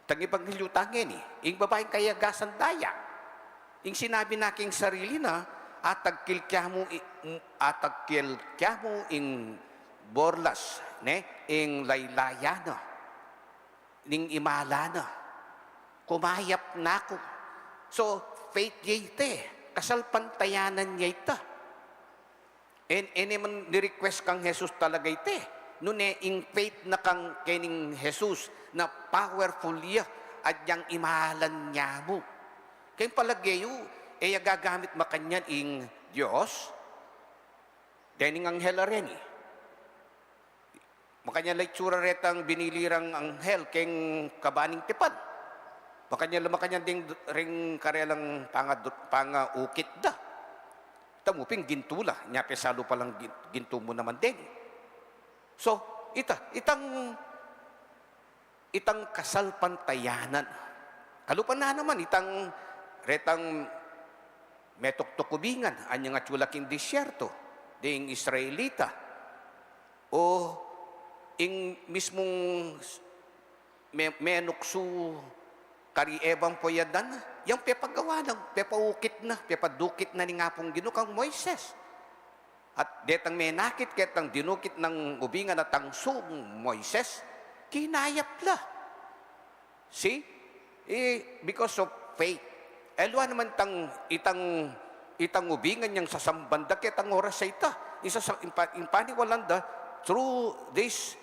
itang ebanghelyo tang ini, ing babaing kayagasan daya. Ing sinabi na king sarili na, atagkil kya mu, i-, atagkil kya mu ing borlas, ne, ing laylaya na, ning imala na, kumayap na ku. So, faith ya ita, kasalpantayanan ya ita. En, e ne man ni-request kang Jesus talaga ita. Nune ing faith na kang kening Jesus na powerful ya, agyang imalan ya mu. Keng palage yu, e ya gagamit makanyan ing Dios, dening anghel a reni. Makanyan la itsura retang binili rang anghel keng kaba ning tipan. Makanyan la, makanyan ding ring karelang panga-, pangaukit da. Tamu pin gintu la, nya pe salu palang gin-, gintu mu naman din. So, ita, itang, itang kasalpantayanan. Kalupa na naman, itang retang metuktuk ubingan, anyang atsu la king disyerto, ding Israelita. O ing mismung s-, me-, menuksu kari Ewa, puyad na, yang pepagawa na, pepaukit na, pepadukit na ning Apung Ginu kang Moises. At detang menakit ketang dinukit nang ubingan a tangsu, Moises, kinayap la. See? Eh, because of faith. Aliwa naman itang, itang, itang ubingan yang sasamban da ketang oras a ita. Isa sa, impa-, impaniwalan da, through this,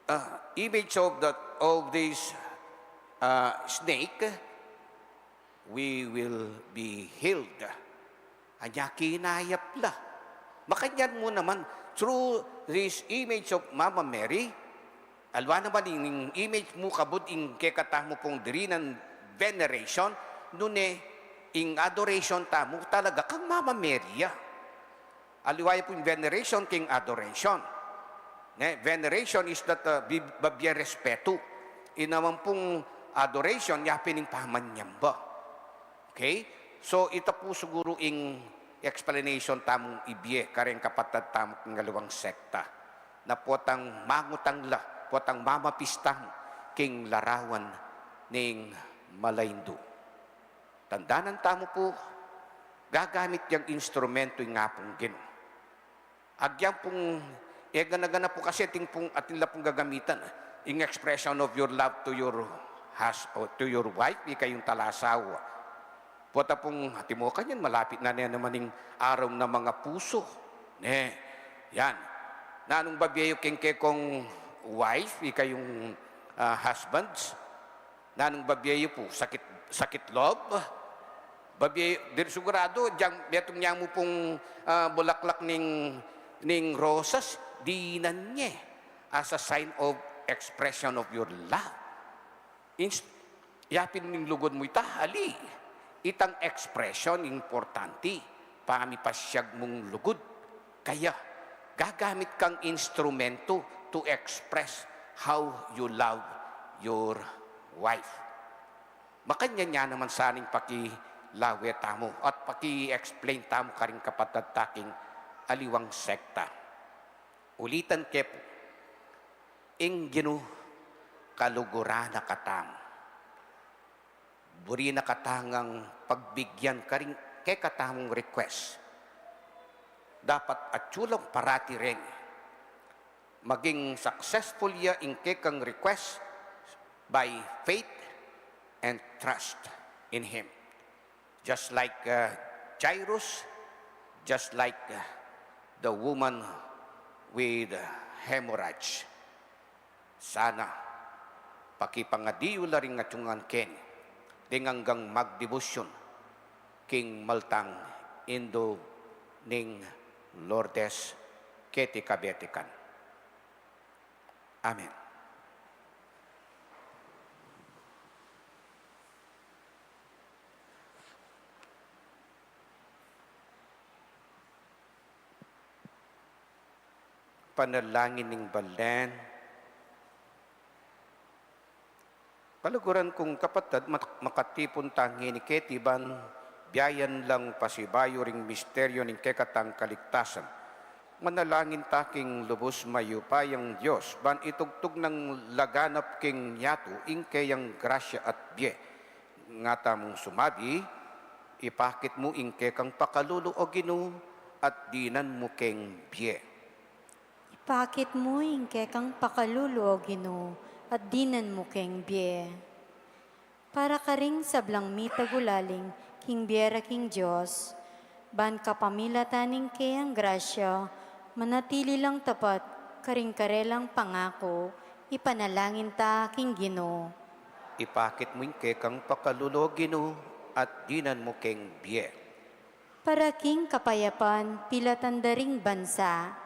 uh, image of the, of this, uh, snake, we will be healed. Anya kinayap la. Makanyan mu naman, through this image of Mama Mary, aliwa naman ing image mu kabud ing kekatamu pung dirinan veneration, nune ing adoration tamu talaga kang Mama Mary ya. Aliwa ya pung veneration keng adoration. Ne, veneration is that, uh, bi-, babie respetu. Ing naman pung adoration, ya pin ing pamanyamba. Okay? So, ita pu siguru ing explanation tamung ibie kareng kapatad tamu king aliwang sekta. Na potang mangutang la, potang mamapis tamu king larawan ning malaindu. Tandanan tamu pu, gagamit yang instrumento ing Apung Ginu. Agyang pung, e gana-gana pu kasi atin pung, atin la pung gagamitan, ing expression of your love to your hus-, o to your wife, ikayung talasawa. Pota pung, ati mu kanyan, malapit na ne naman ing araw na mga puso. Ne, yan. Nanung babie yu keng kekong wife, ikayung, ah, husbands? Nanung babie yu pu, sakit, sakit lob? Babie, di sigurado, diyang, detung nya mu pung, ah, bulaklak ning, ning rosas, dinan ye as a sign of expression of your love. Ins-, yapin ning lugud mu ita, ali. Itang expression, importante. Pamipasyag mung lugud. Kaya, gagamit kang instrumento to express how you love your wife. Makanyan ya naman sana ing pakilawe tamu at paki-explain tamu karing kapatad ta king aliwang sekta. Ulitan ke pu, ing Ginu kaluguran na katamu. Buri na kata ngang pagbigyan karing kekatamung request. Dapat atyu lang parati reni. Maging successful ya ing kekang request by faith and trust in Him. Just like, uh, Jairus, just like, uh, the woman with hemorrhage. Sana, pakipangadi yu la ring atyungan keni, ding anggang magdebosyon king maltang Indu ning Lourdes keti kabetikan. Amen. Panalangin ning balen. Kaluguran kung kapatad, mak-, makatipun tang ini keti ban biayan lang pasibayu ring misteryu ning kekatang kaligtasan. Manalangin ta king lubus mayupayang Dios, ban itugtug nang laganap king yatu ing keyang grasya at bie. Nga tamung sumabi, ipakit mu ing kekang pakalulu, O Ginu, at dinan mu keng bie. Ipakit mu ing kekang pakalulu, O Ginu, at dinan mu keng bie. Para karing sablang mitagulaling king bie ra king Dios, ban kapamilatan ning keyang grasya, manatili lang tapat karing karelang pangaku, ipanalangin ta king Ginu. Ipakit mu ing kekang pakalulu, O Ginu, at dinan mu keng bie. Para king kapayapan pilatan da ring bansa,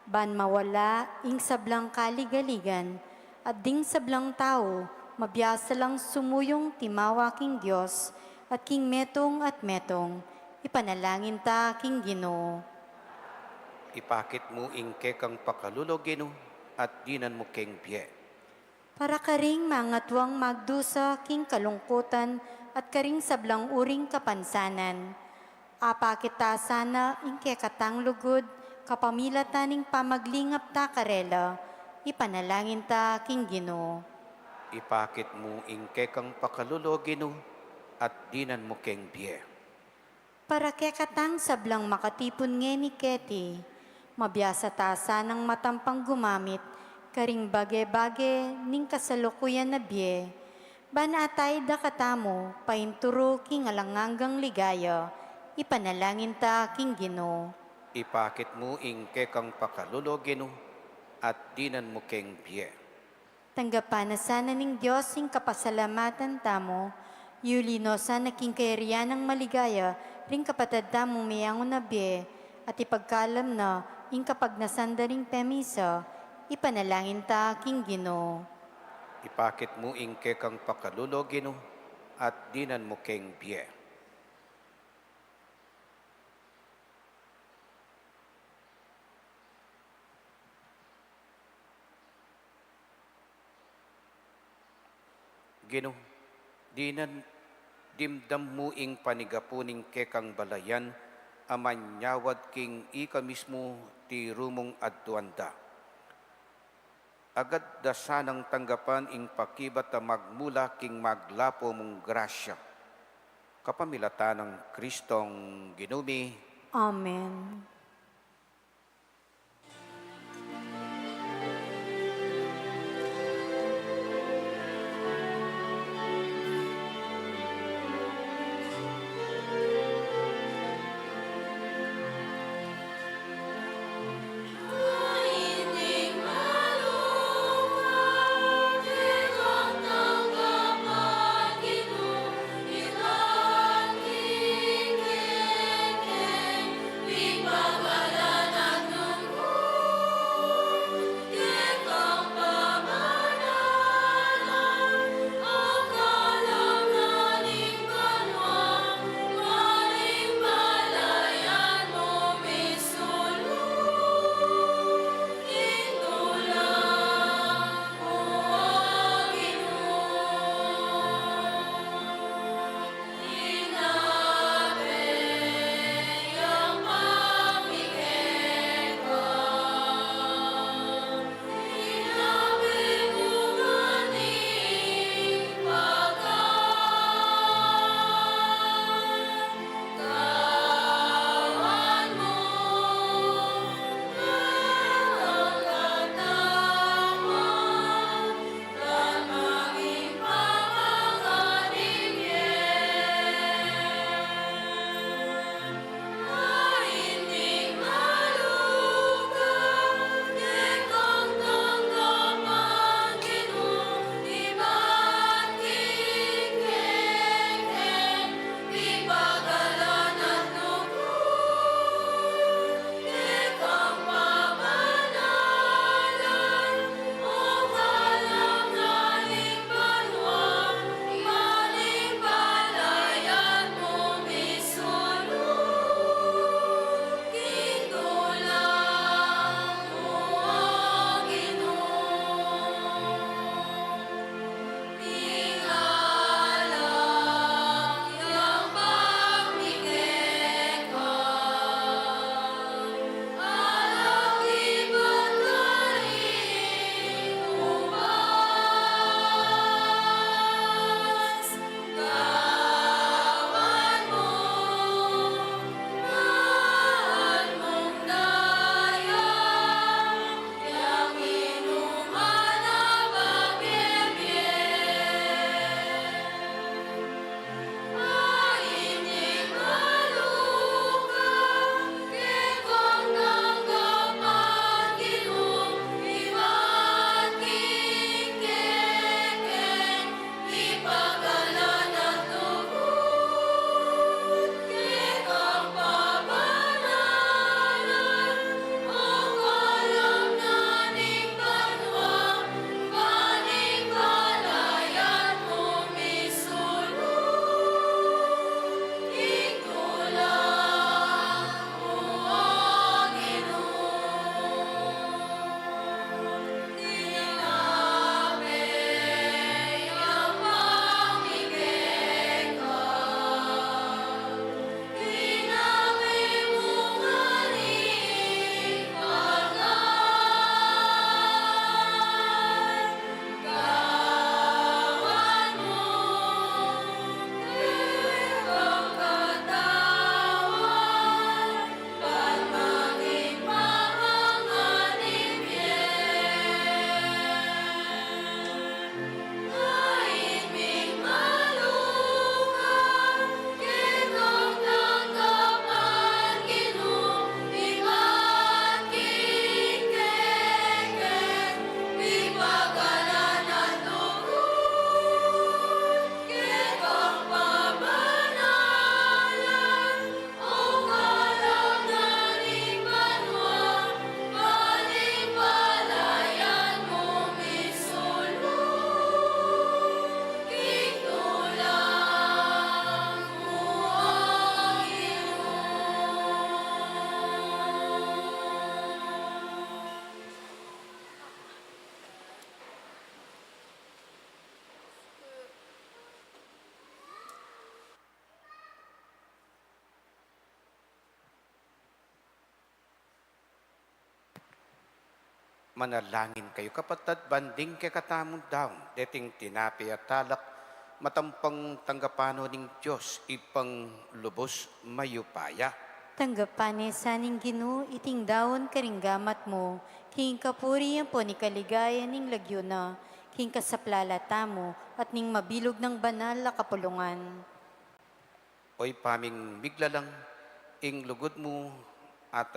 ban mawala ing sablang kaligaligan, at ding sablang tau mabiasa lang sumuyung timawa king Dios, at king metung at metung, ipanalangin ta king Ginu. Ipakit mu ing kekang pakalulu, O Ginu, at dinan mu keng bie. Para karing mangatuang magdusa king kalungkutan at karing sablang uring kapansanan, apakit ta sana ing kekatang lugud kapamilatan ning pamaglingap ta karela, ipanalangin ta king Ginu. Ipakit mu ing kekang pakalulu, O Ginu, at dinan mu keng bie. Para kekatang sablang makatipun ngeni keti, mabiasa ta sanang matampang gumamit karing bage-bage ning kasalukuyan a bie, ban atay da katamu painturu king alang anggang ligaya, ipanalangin ta king Ginu. Ipakit mu ing kekang pakalulu, O Ginu, at dinan mu keng bie. Tanggapan na sana ning Dios ing kapasalamatan tamu, yuli no sana king kayarian nang maligaya ring kapatad tamung meyangu na bie, at ipagkalam na ing kapagnasan da ring pemisa, ipanalangin ta king Ginu. Ipakit mu ing kekang pakalulu, O Ginu, at dinan mu keng bie. Ginu, dinan dimdam mu ing panigapu ning kekang balayan, a manyawad king ika mismu tiru mung aduan da. Agad da sanang tanggapan ing pakibat a magmula king maglapu mung grasya. Kapamilatan nang Kristong Ginu mi. Amen. Manalangin kayu, kapatad, ban ding kekatamung daun, deting tinape at alak, matampang tanggapan no ning Dios, Ibpang lubus mayupaya. Tanggapan ne sa ning Ginu iting daun karing gamat mu, king kapurian ampon ikaligaya ning lagyu na, king kasaplalan tamu at ning mabilug nang banal a kapulungan. O Ibpa ming miglalang, ing lugud mu at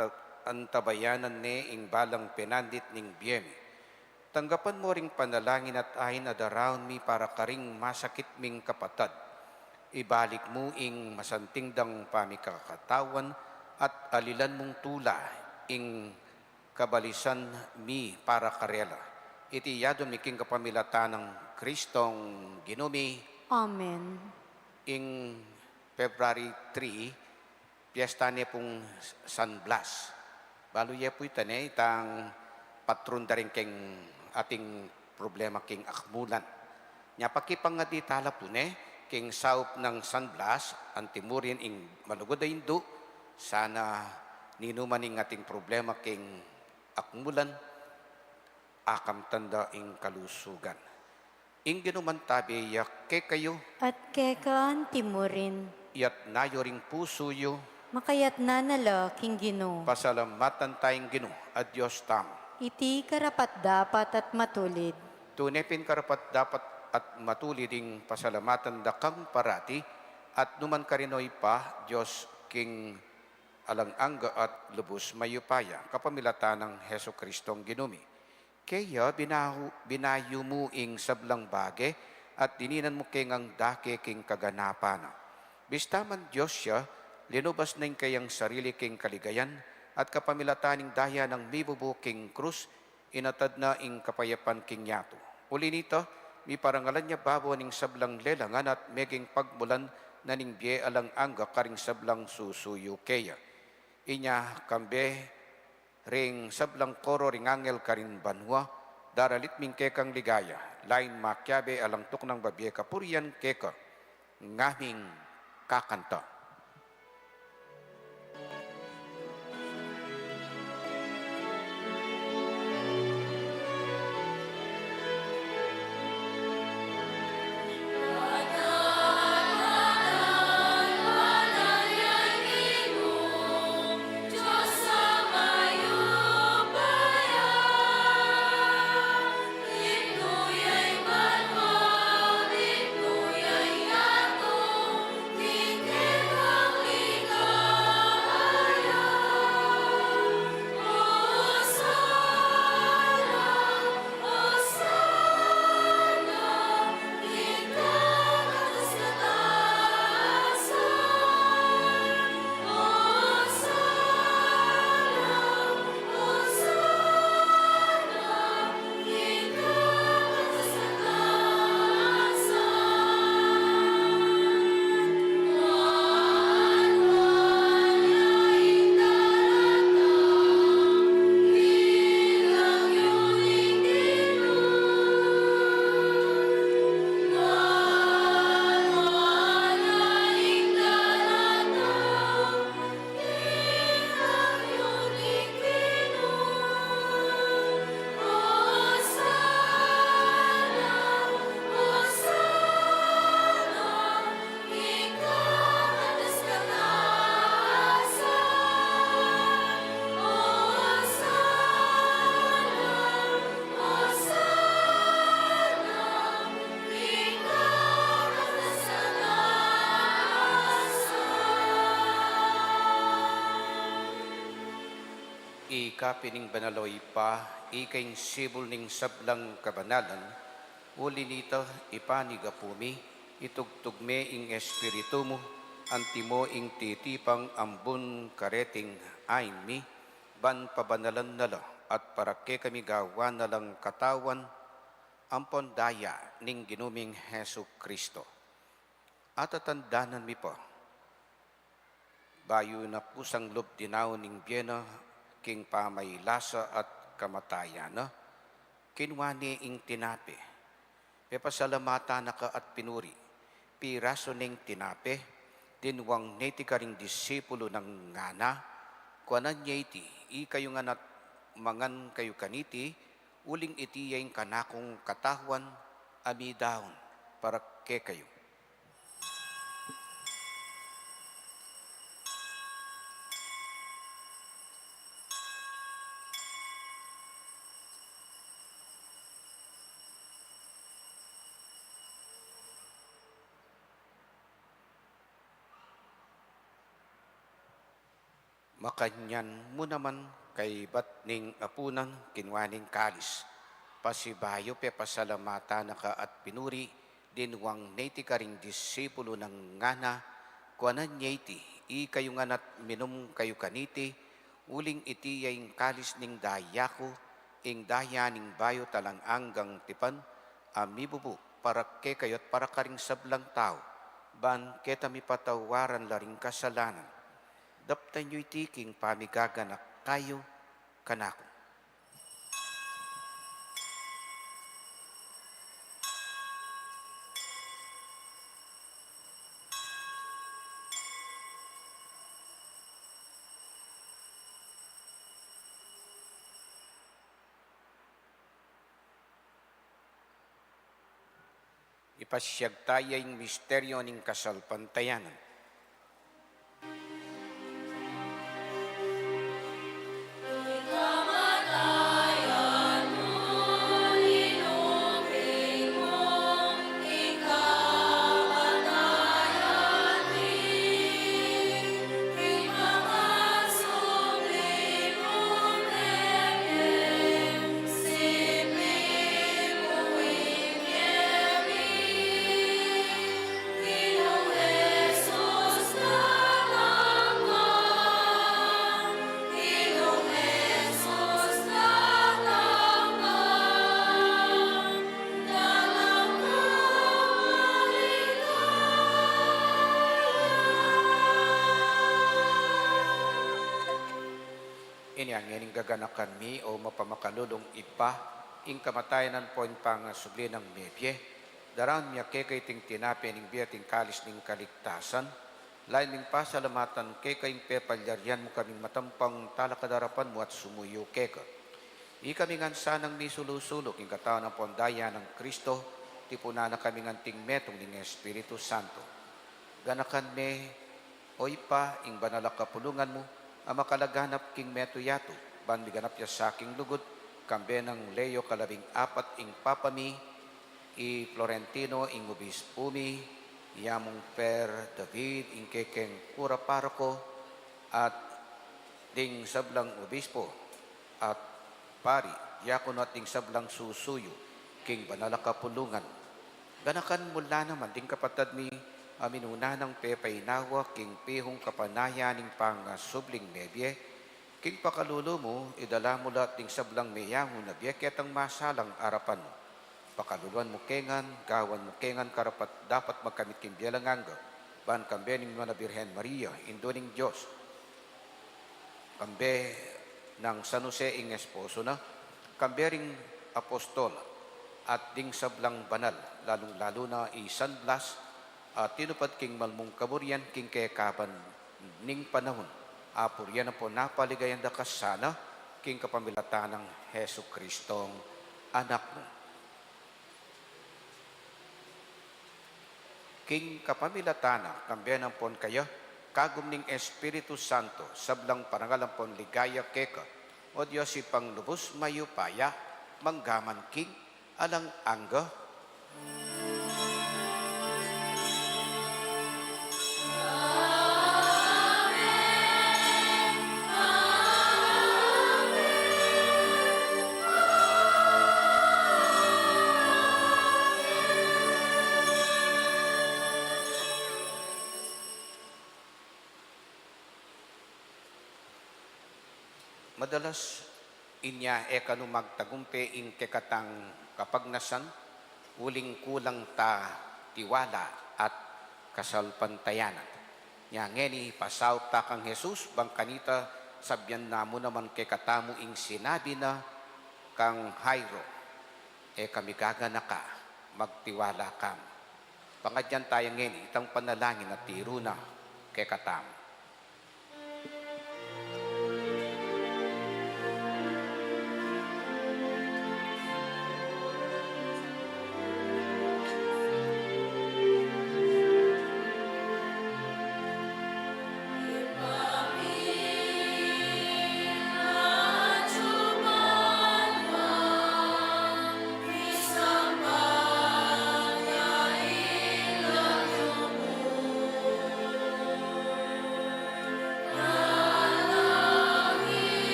antabayanan ne ing balang penandit ning bie mi. Tanggapan mu ring panalangin at ain a daraun mi para karing masakit ming kapatad. Ibalik mu ing masanting dang pamikakatawan at alilan mung tula ing kabalisan mi para karela. Iti adwan mi king kapamilatan nang Kristong Ginu mi. Amen. Ing February three, piyesta ne pung San Blas. Balu ye pu ita ne, itang patron da ring keng ating problema king akmulan. Nya pakipangadi tala pu ne, king saup nang San Blas, antimurin ing malugud a indu, sana ninuman ing ating problema king akmulan, akamtan da ing kalusugan. Ing Ginu mantabe ya kekayu. At keka antimurin. Iyatna yu ring pusu yu. Makayatna na la king Ginu. Pasalamatan taya ing Ginu a Dios tamu. Iti karapat-dapat at matulid. Tune pin karapat-dapat at matulid ing pasalamatan da kang parati, at numan karin, O Ibpa, Dios king alang angga at lubus mayupaya, kapamilatan nang Jesucristong Ginu mi. Kaya binahu-, binayu mu ing sablang bage, at dininan mu ke ngang dake king kaganapan na. Bista man Dios ya, linubas na ing kayang sarili king kaligayan, at kapamilatan ning daya nang mibubu king krus, inatad na ing kapayapan king yatu. Uli nita, miparangalan ya babo ning sablang lelangan at meging pagmulan na ning bie alang angga karing sablang susuyu keya. Inya kambe ring sablang koro ring angel karin banua, daralit mi ing kekang ligaya, lain makiabe alang tuknang babie kapurian keka. Ngaming kakanta. Ika pin ing banal, O Ibpa, ika ing sibul ning sablang kabanalan, uli nita, Ibpa, ning Apu mi, itugtug me ing Espiritu mu, antimo ing titipang ambun kareting ain mi, ban pabanalan na la, at para kekami gawan na lang katawan ampon daya ning Ginu ming Jesu Kristo. Atatandanan mi pa, bayu na kusang lub dinaun ing bie na king pamailasa at kamatayan na, kinua ne ing tinape, pepasalamatan na ka at pinuri, pirasu ne ing tinape, dinuang ne iti karing disipulun na, ngana, kuanan ye iti, ikayu ngan at mangan kayu kaniti, Uling iti ya ing kanakung katawan a midaun para kekayu. Makanyan mu naman kaybat ning apunan, kinua ne ing kalis, pasibayu pepasalamatan na ka at pinuri, dinuang ne iti karing disipulus na, ngana, kuanan ye iti, ikayu ngan at minum kayu kaniti, uling iti ya ing kalis ning daya ku, ing daya ning bayu at alang anggang tipan, a mibubu para kekayu at para karing sablang tau, ban keta mipatawaran la ring kasalanan. Daptan yu iti king pamigaganaka yu kanaku. Ipasiag taya ing misteryu ning kasalpantayanan. Inya ngening gaganakan mi, o mapamakalulung Ibpa, ing kamatayan ampon pangasubli nang mebie, daraun mi keka iting tinape ning bie at ing kalis ning kaligtasan, lalu ming pasalamatan keka ing pepalyarian mu kaming matampang talakad king arapan mu at sumuyu keka. Ikami ngan sanang misulu-sulu king katawan ampon daya nang Kristo, tipunan na kami ngan king metung ning Espiritu Santo. Ganakan me, o Ibpa, ing banal a kapulungan mu, a makalaganap king metung yatu, ban miganap ya sa king lugud, kambe nang Leo kalabing apat ing Papa mi, i Florentino ing obispu mi, i among Per David ing kekeng kura paroko, at ding sablang obispo, at pari, diakono at ding sablang susuyu king banal a kapulungan. Ganakan mu la naman ding kapatad mi a minuna nang pepainawa king pihung kapanayan ning pangasubling mebie, king pakalulu mu, idala mu la at ding sablang meyangu na bie ketang masalang arapan mu. Pakaluluan mu ke ngan, gawan mu ke ngan karapat-dapat magkamit king bie alang angga, ban kambe ning Nuan a Birhen Maria, Indu ning Dios, kambe nang San Jose ing esposo na, kambe ring apostol, at ding sablang banal, lalung-lalu na i San Blas, a tinupad king mal mung kaburian king kekaban ning panaun, a purian ampon a paligayan da ka sana, king kapamilatan nang Jesucristong Anak mu. King kapamilatan na, kambe na ampon kaya, kagum ning Espiritu Santo, sablang parangal ampon ligaya keka, o Dios Ibpang lubus mayupaya, mangga man king alang angga. Madalas inya e kanu magtagumpe ing kekatang kapagnasan, uling kulang ta tiwala at kasalpantayanan. Nya ngeni pasaup ta kang Jesus, bang kanita sabian na mu naman kekatamu ing sinabi na kang Jairo, "E ka migaganaka, magtiwala ka." Pangadyan taya ngeni itang panalangin a tiru na kekatamu.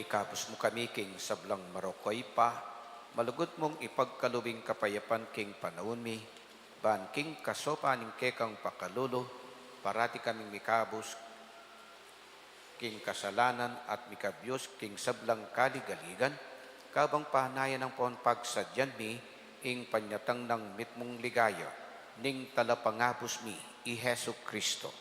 Ikabus mu kami king sablang marokoi pa, malugud mung ipagkalub ing kapayapan king panaun mi, ban king kasopan ning kekang pakalulu, parati kaming mikabus king kasalanan at mikabius king sablang kaligaligan, kabang panayan nang pon pagsadyan mi ing panyatang nang mitmung ligaya ning Talapangabus mi, i Jesu Cristo.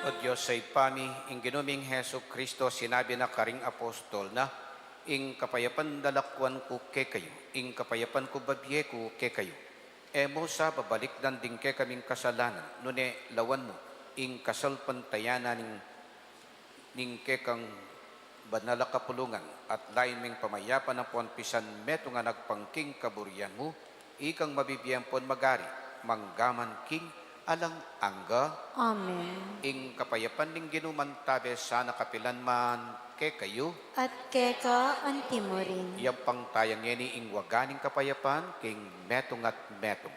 O Dios, Ibpa mi, ing Ginu ming Jesu Cristo, sinabi na karing apostol na, ing kapayapan lalakuan ku kekayu, ing kapayapan ku babie ku kekayu. E mu sa babalikdan ding kekaming kasalanan, nune lawan mu ing kasalpantayanan ning, ning kekang banal a kapulungan, at lain meng pamayapan ampon pisan metung a agpang king kaburian mu, ikang mabibie ampon magari, mangga man king alang angga. Amen. Ing kapayapan ning Ginu mantabe sana kapilan man kekayu. At keka anti mu rin. Yampang taya ngeni ing waga ning kapayapan king metung at metung.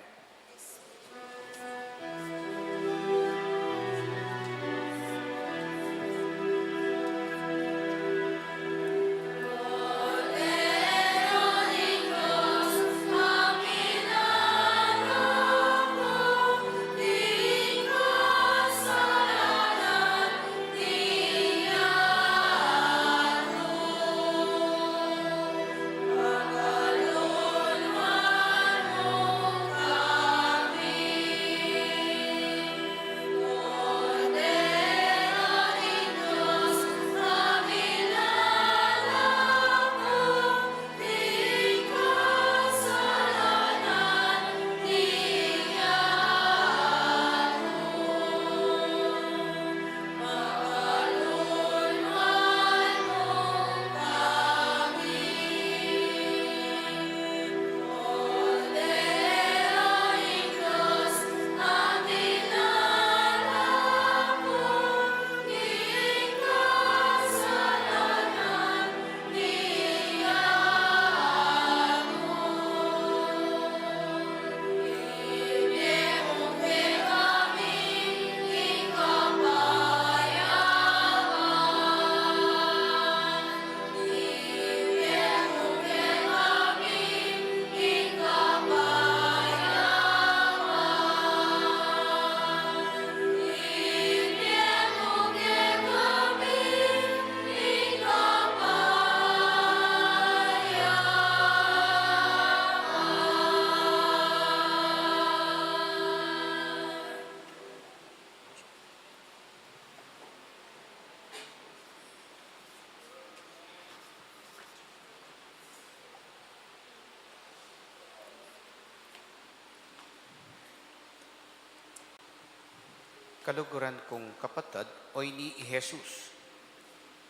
Kaluguran kung kapatad, oyni i Jesus,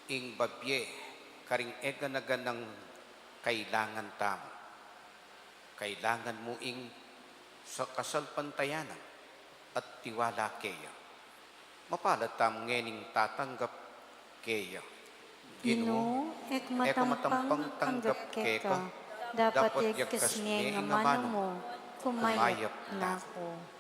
ing babie karing eganaganang kailangan tamu. Kailangan mu ing sa kasalpantayanan at tiwala keya. Mapalad tamu ngening tatanggap keya. Ginu, e ku matampang tanggap keka, dapot yagkas ne ing amanu mu, kumayap na ku.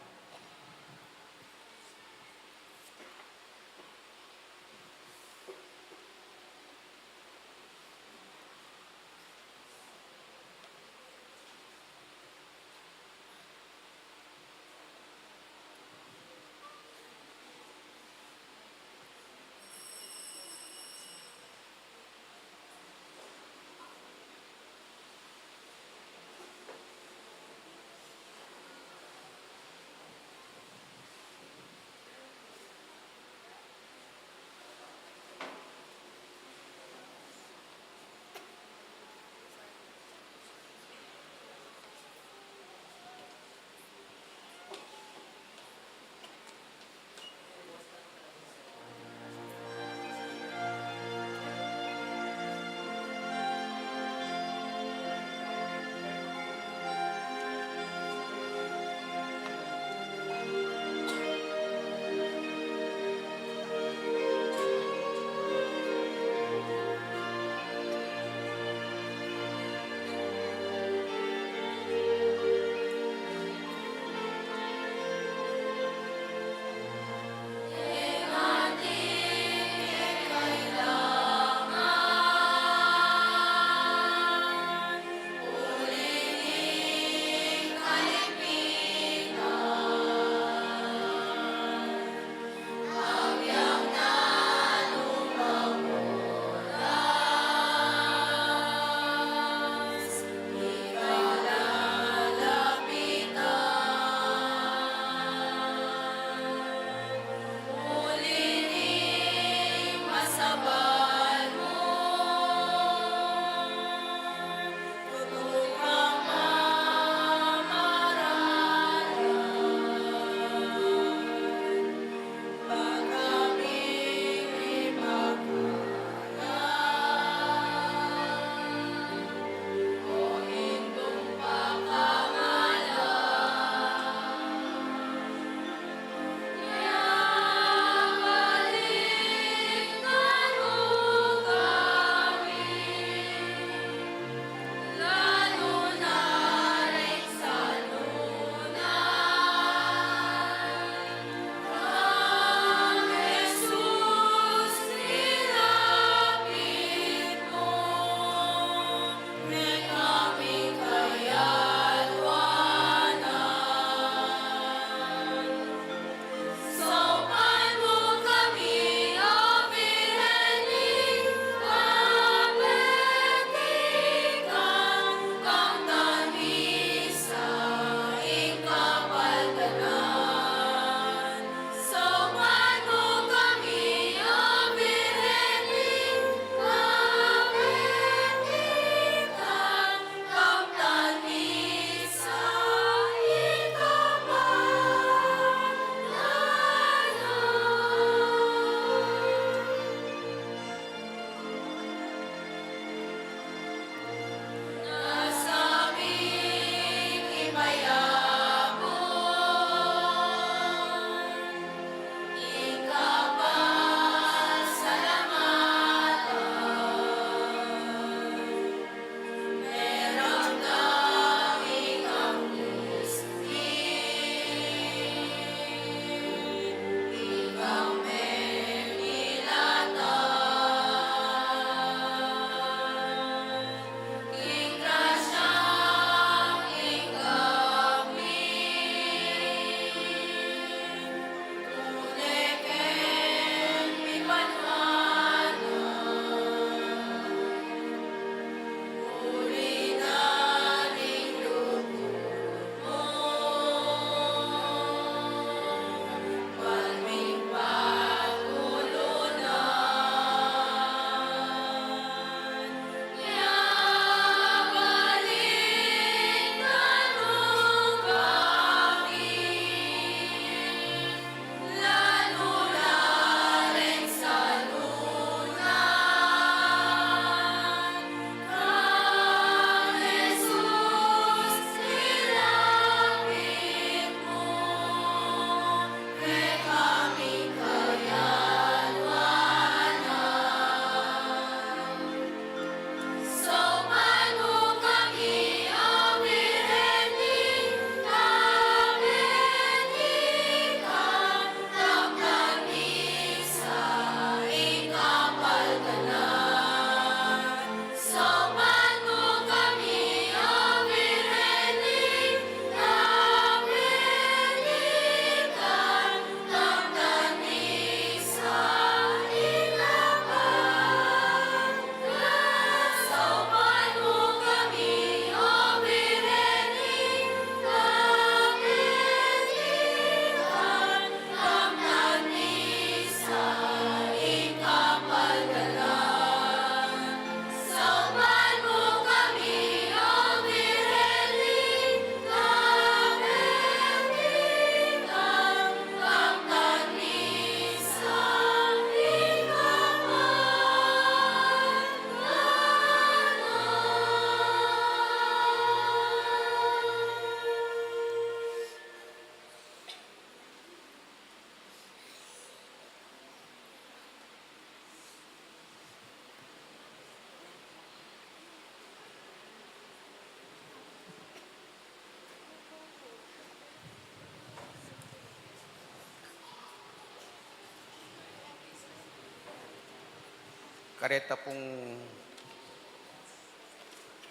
Kareta pung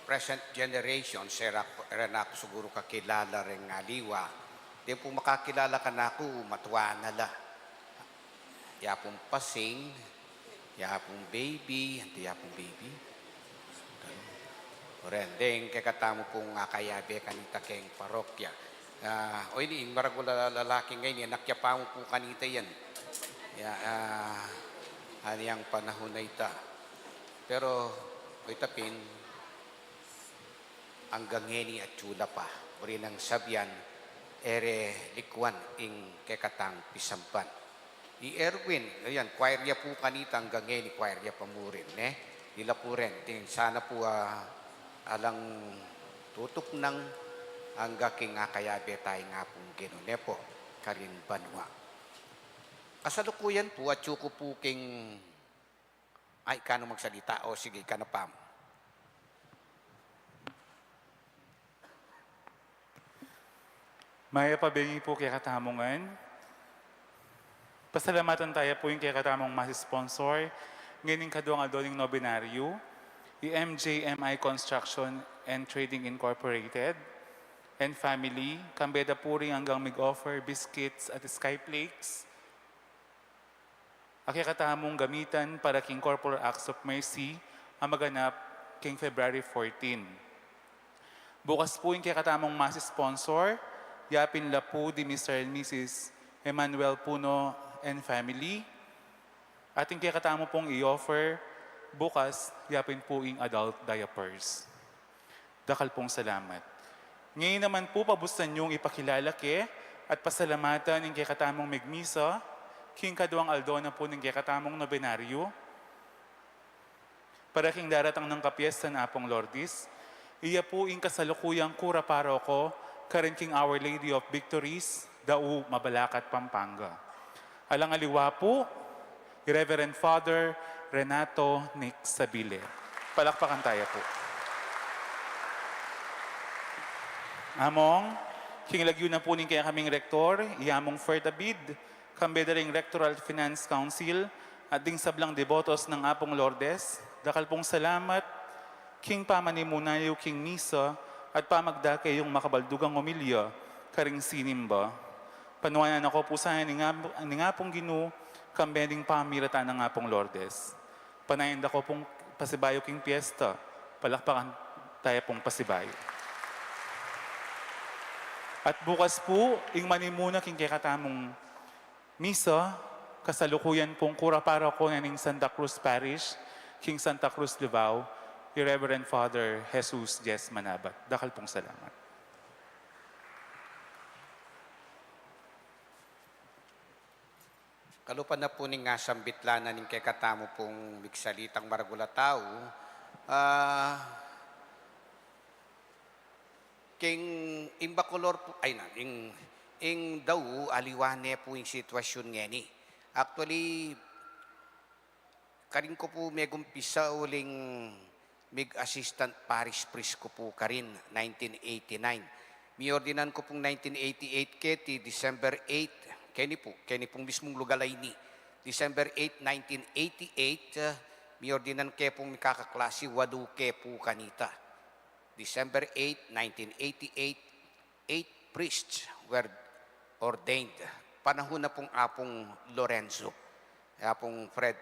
present generation, sera, rena ku siguru kakilala reng aliwa. Di pu makakilala kanaku, matua na la. Ya pung pasing, ya pung baby, anti ya pung baby. Ren, deng kekatamu pung akayabe kanita keng parokya. Ah, o ini, ing maragul a lalaki ngeni, anak ya pa mu pu kanita yan. Ya, ah, anyang panahun a ita. Pero, o ita pin, anggang ngeni atyu la pa. Buri nang sabian, e re likuan ing kekatang pisamban. I Erwin, ayan, choir ya pu kanita anggang ngeni, choir ya pa mu rin, ne? Ila pu rin, ding sana pu, ah, alang tutuknang angga king akayabe taya ing Apung Ginu, ne pu, karin banua. Kasalukuyan pu, atyu ku pu king, ay, ika na magsalita. O, sige, ika na, Pam. Mayap a bengi pu kekatamu ngan. Pasalamatan taya pu ing kekatamung mass sponsor ngening kaduang aldo ning nobenaryu, i M J M I Construction and Trading Incorporated and family, kambe da pu ring anggang mig-offer biscuits at skyflakes a kekatamung gamitan para king Corporal Acts of Mercy a maganap king February fourteen. Bukas pu ing kekatamung mass sponsor, yapin la pu di Mister and Missus Emmanuel Puno and family. At ing kekatamu pung i-offer bukas, yapin pu ing adult diapers. Dakal pung salamat. Ngeni naman pu, pabusan yung ipakilala ke at pasalamatan ing kekatamung migmisa king kaduang aldo na pu ning kekatamung nobenaryu para king daratang nang kapiestan Apung Lourdes. Iya pu ing kasalukuyang kura paroko karin king Our Lady of Victories, Dau, Mabalacat, Pampanga. Alang aliwa pu, i Reverend Father Renato Nick Sabile. Palakpakan taya pu. Among, king lagyu na pu ning kekaming rektor, i Among Fer David, kambe da ring Rectoral Finance Council, at ding sablang debotos nang Apung Lourdes, dakal pung salamat king pamanimuna yu king misa at pamagdake yung makabaldugang homilya karing sinimba. Panuanan na ko pu sana ning Ap-, ning Apung Ginu, kambe ning pamiratan nang Apung Lourdes. Panayan da ko pung pasibayu king piesta, palakpakan taya pung pasibayu. At bukas pu, ing manimuna king kekatamung misa, kasalukuyan pung kura paroko na ning Santa Cruz Parish, king Santa Cruz, Davao, i Reverend Father Jesus Jes Manabat. Dakal pung salamat. Kalupa na pu ning asambit la na ning kekatamu pung migsalitang maragul a tau, ah, king ing Bacolor pu, ay na, ing, ing Dau, aliwa ne pu ing sitwasyun ngeni. Actually, karin ku pu megumpisa uling mig-assistant parish priest ku pu karin, nineteen eighty-nine. Miordinan ku pung nineteen eighty-eight keti, December eight. Keni pu, keni pung mismung lugal a ini. December eight, nineteen eighty-eight, ah, miordinan ke pung mikakaklasi walu ke pu kanita. December eight, nineteen eighty-eight, eight priests were ordained. Panahun na pung Apung Lorenzo, Apung Fred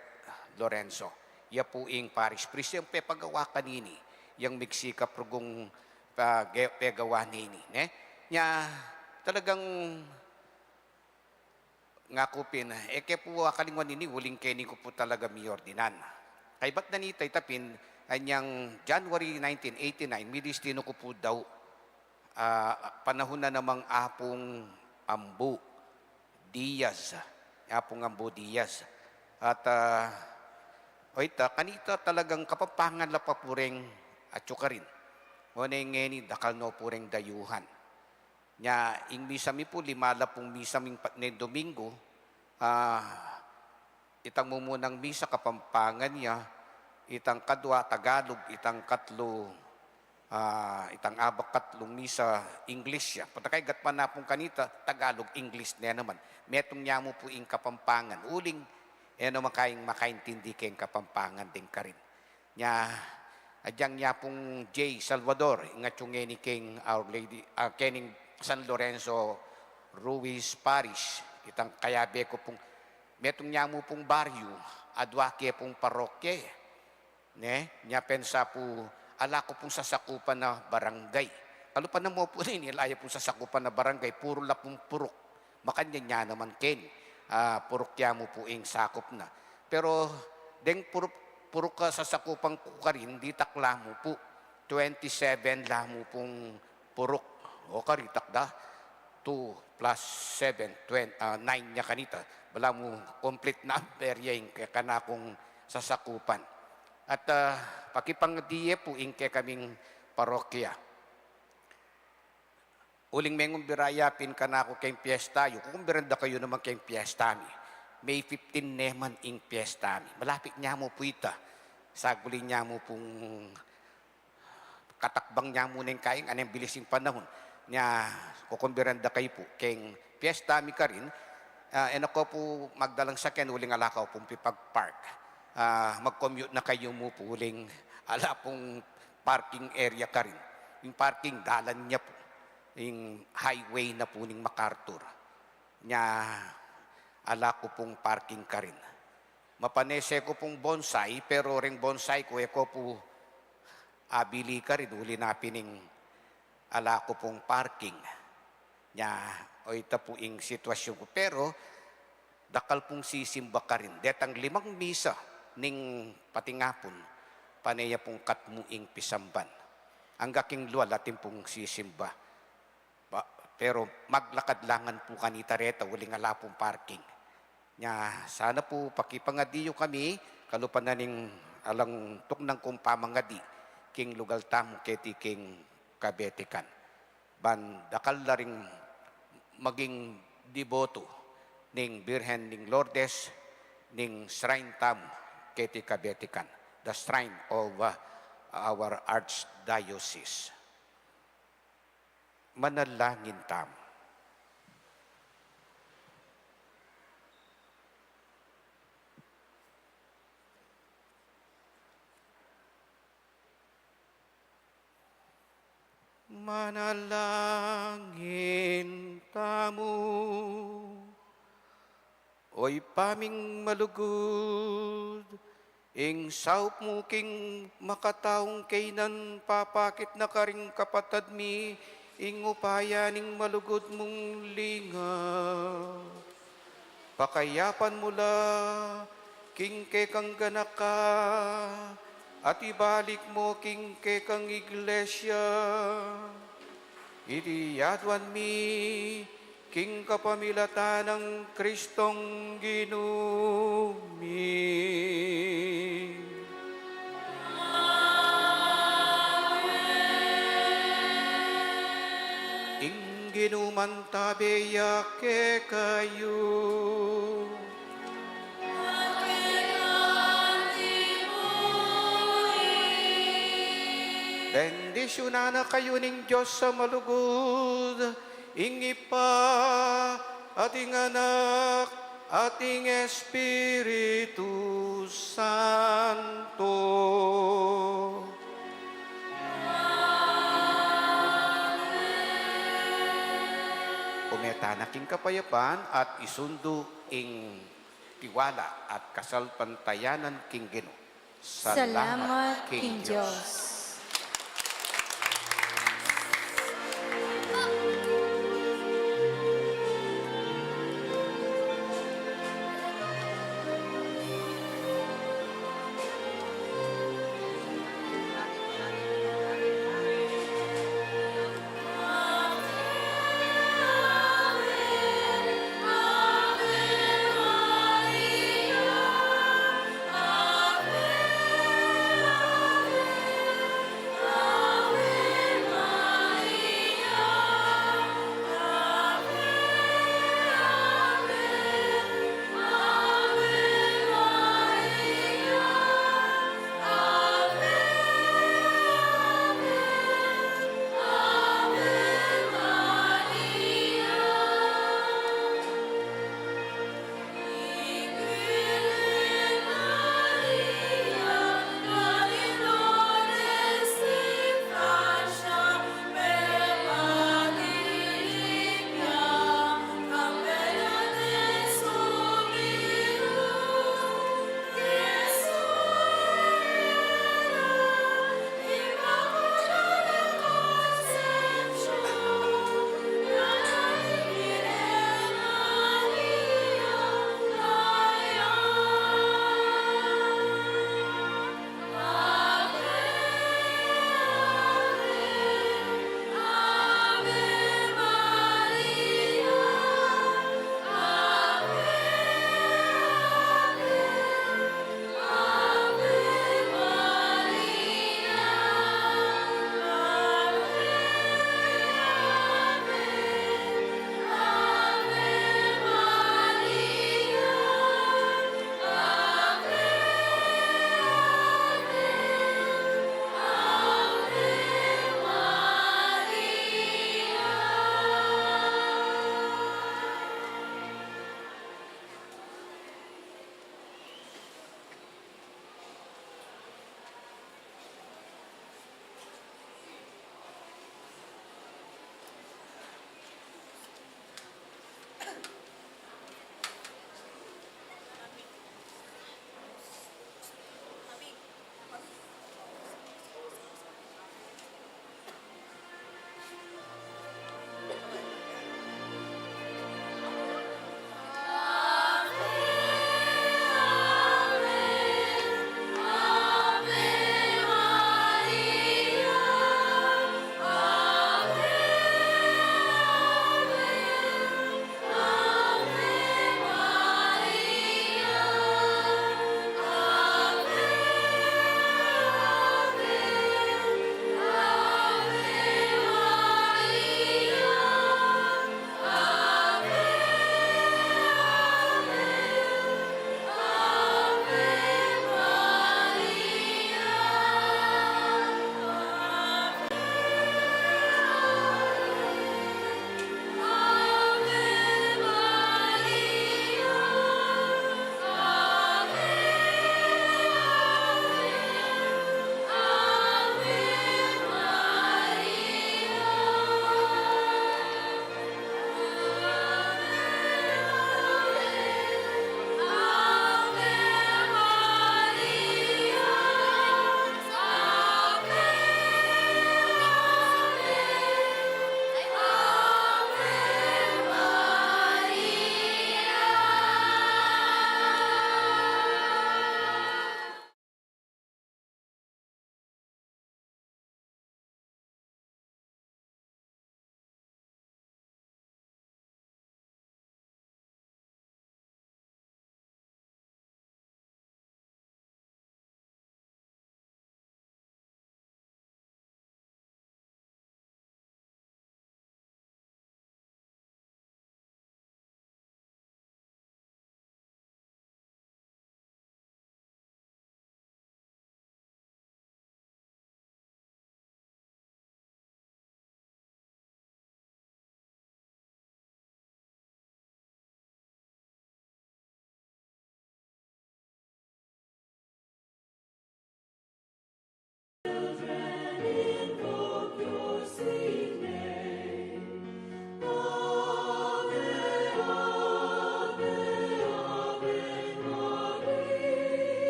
Lorenzo. Ya pu ing parish priest yang pepagawa kanini, yang migsikap rugung pa-, ge-, pegawa nini, ne? Nya, talagang ngaku pin, e ke pu akalingwan ini, uling keni ku pu talaga miordinan. Kaybat na nita, ita pin, anyang January nineteen eighty-nine, midistinu ku pu Dau, ah, panahun na namang Apung Ambu Diaz, Apung Ambu Diaz. At, ah, o ita, kanita talagang Kapampangan la pa pu reng atyu karin. Ngeni, ngeni, dakal no pu reng dayuhan. Nya, ing misa mi pu, lima la pung misa ming pat neng Domingo, ah, itang mumunang misa Kapampangan ya, itang kadua Tagalog, itang katlu, ah, itang abak katlung misa English ya. Pata kaybat pa na pung kanita, Tagalog, English ne naman. Metung ya mu pu ing Kapampangan. Uling, E no makaing makaintindi keng Kapampangan deng karin. Nya, agyang nya pung J. Salvador, ing atyu ngeni keng Our Lady, ah, kening San Lorenzo Ruiz Parish, itang kayabe ku pung, metung nya mu pung baryu, adwa ke pung parokya, ne? Nya pensa pu, ala ku pung sasakupan na barangay. Kalupa na mu pu ini, ala ya pung sasakupan na barangay, puru la pung puruk. Makanyan nya naman ken, ah, puruk ya mu pu ing sakup na. Pero deng puruk, puruk a sasakupan ku karin, ditak la mu pu, twenty-seven la mu pung puruk. O karitak da, two plus seven, twen-, ah, nine nya kanita. Balamu complete number ya ing ke-, kanakung sasakupan. At, ah, pakipangadi ye pu ing kekaming parokya. Uling mengumbira ya pin kanaku keng piyesta yu, kukumbiran da kayu naman keng piyesta mi. May fifteen naman ing piyesta mi. Malapit nya mu pu ita. Saguli nya mu pung katakbang nya mu neng kaing, aneng bilis ing panahun. Nya, kukumbiran da kayu pu keng piyesta mi karin, ah, e na ko pu magdalang sakyan uling ala ko pung pipag-park. Ah, mag-commute na kayu mu pu uling ala pung parking area karin. Ing parking, dalan nya pu. Ing highway na pu ning MacArthur. Nya, ala ku pung parking karin. Mapanese ku pung bonsai, pero reng bonsai ku, e ko pu abili karin, uli na pin ing ala ku pung parking. Nya, o ita pu ing sitwasyun ku. Pero, dakal pung sisimba karin. Detang limang misa ning patingapun, pane ya pung katmu ing pisamban. Angga king lual atin pung sisimba. Pa-, pero maglakad la ngan pu kanita reta, uling ala pung parking. Nya, sana pu pakipangadi yu kami, kalupa na ning alang tuknang kung pamangadi, king lugal tamu keti king Kabetikan. Ban dakal la ring maging deboto ning Birhen ning Lourdes, ning shrine tamu keti Kabetikan, the shrine of, uh, our archdiocese. Manalangin tamu. Manalangin tamu. O Ibpa ming malugud, ing saup mu king makataung kaynan papakit na karing kapatad mi ing upaya ning malugud mung lingap. Pakayapan mu la king kekang ganaka at ibalik mu king kekang iglesia. Iti aduan mi king kapamilatan nang Kristong Ginu mi. Ing Ginu mantabe ya kekayu. Bendisyunan na kayu ning Dios a malugud, ing Ibpa, at ing Anak, at ing Espiritu Santo. Amen. Ume tana king kapayapan at isundu ing tiwala at kasalpantayanan king Ginu. Salamat king Dios.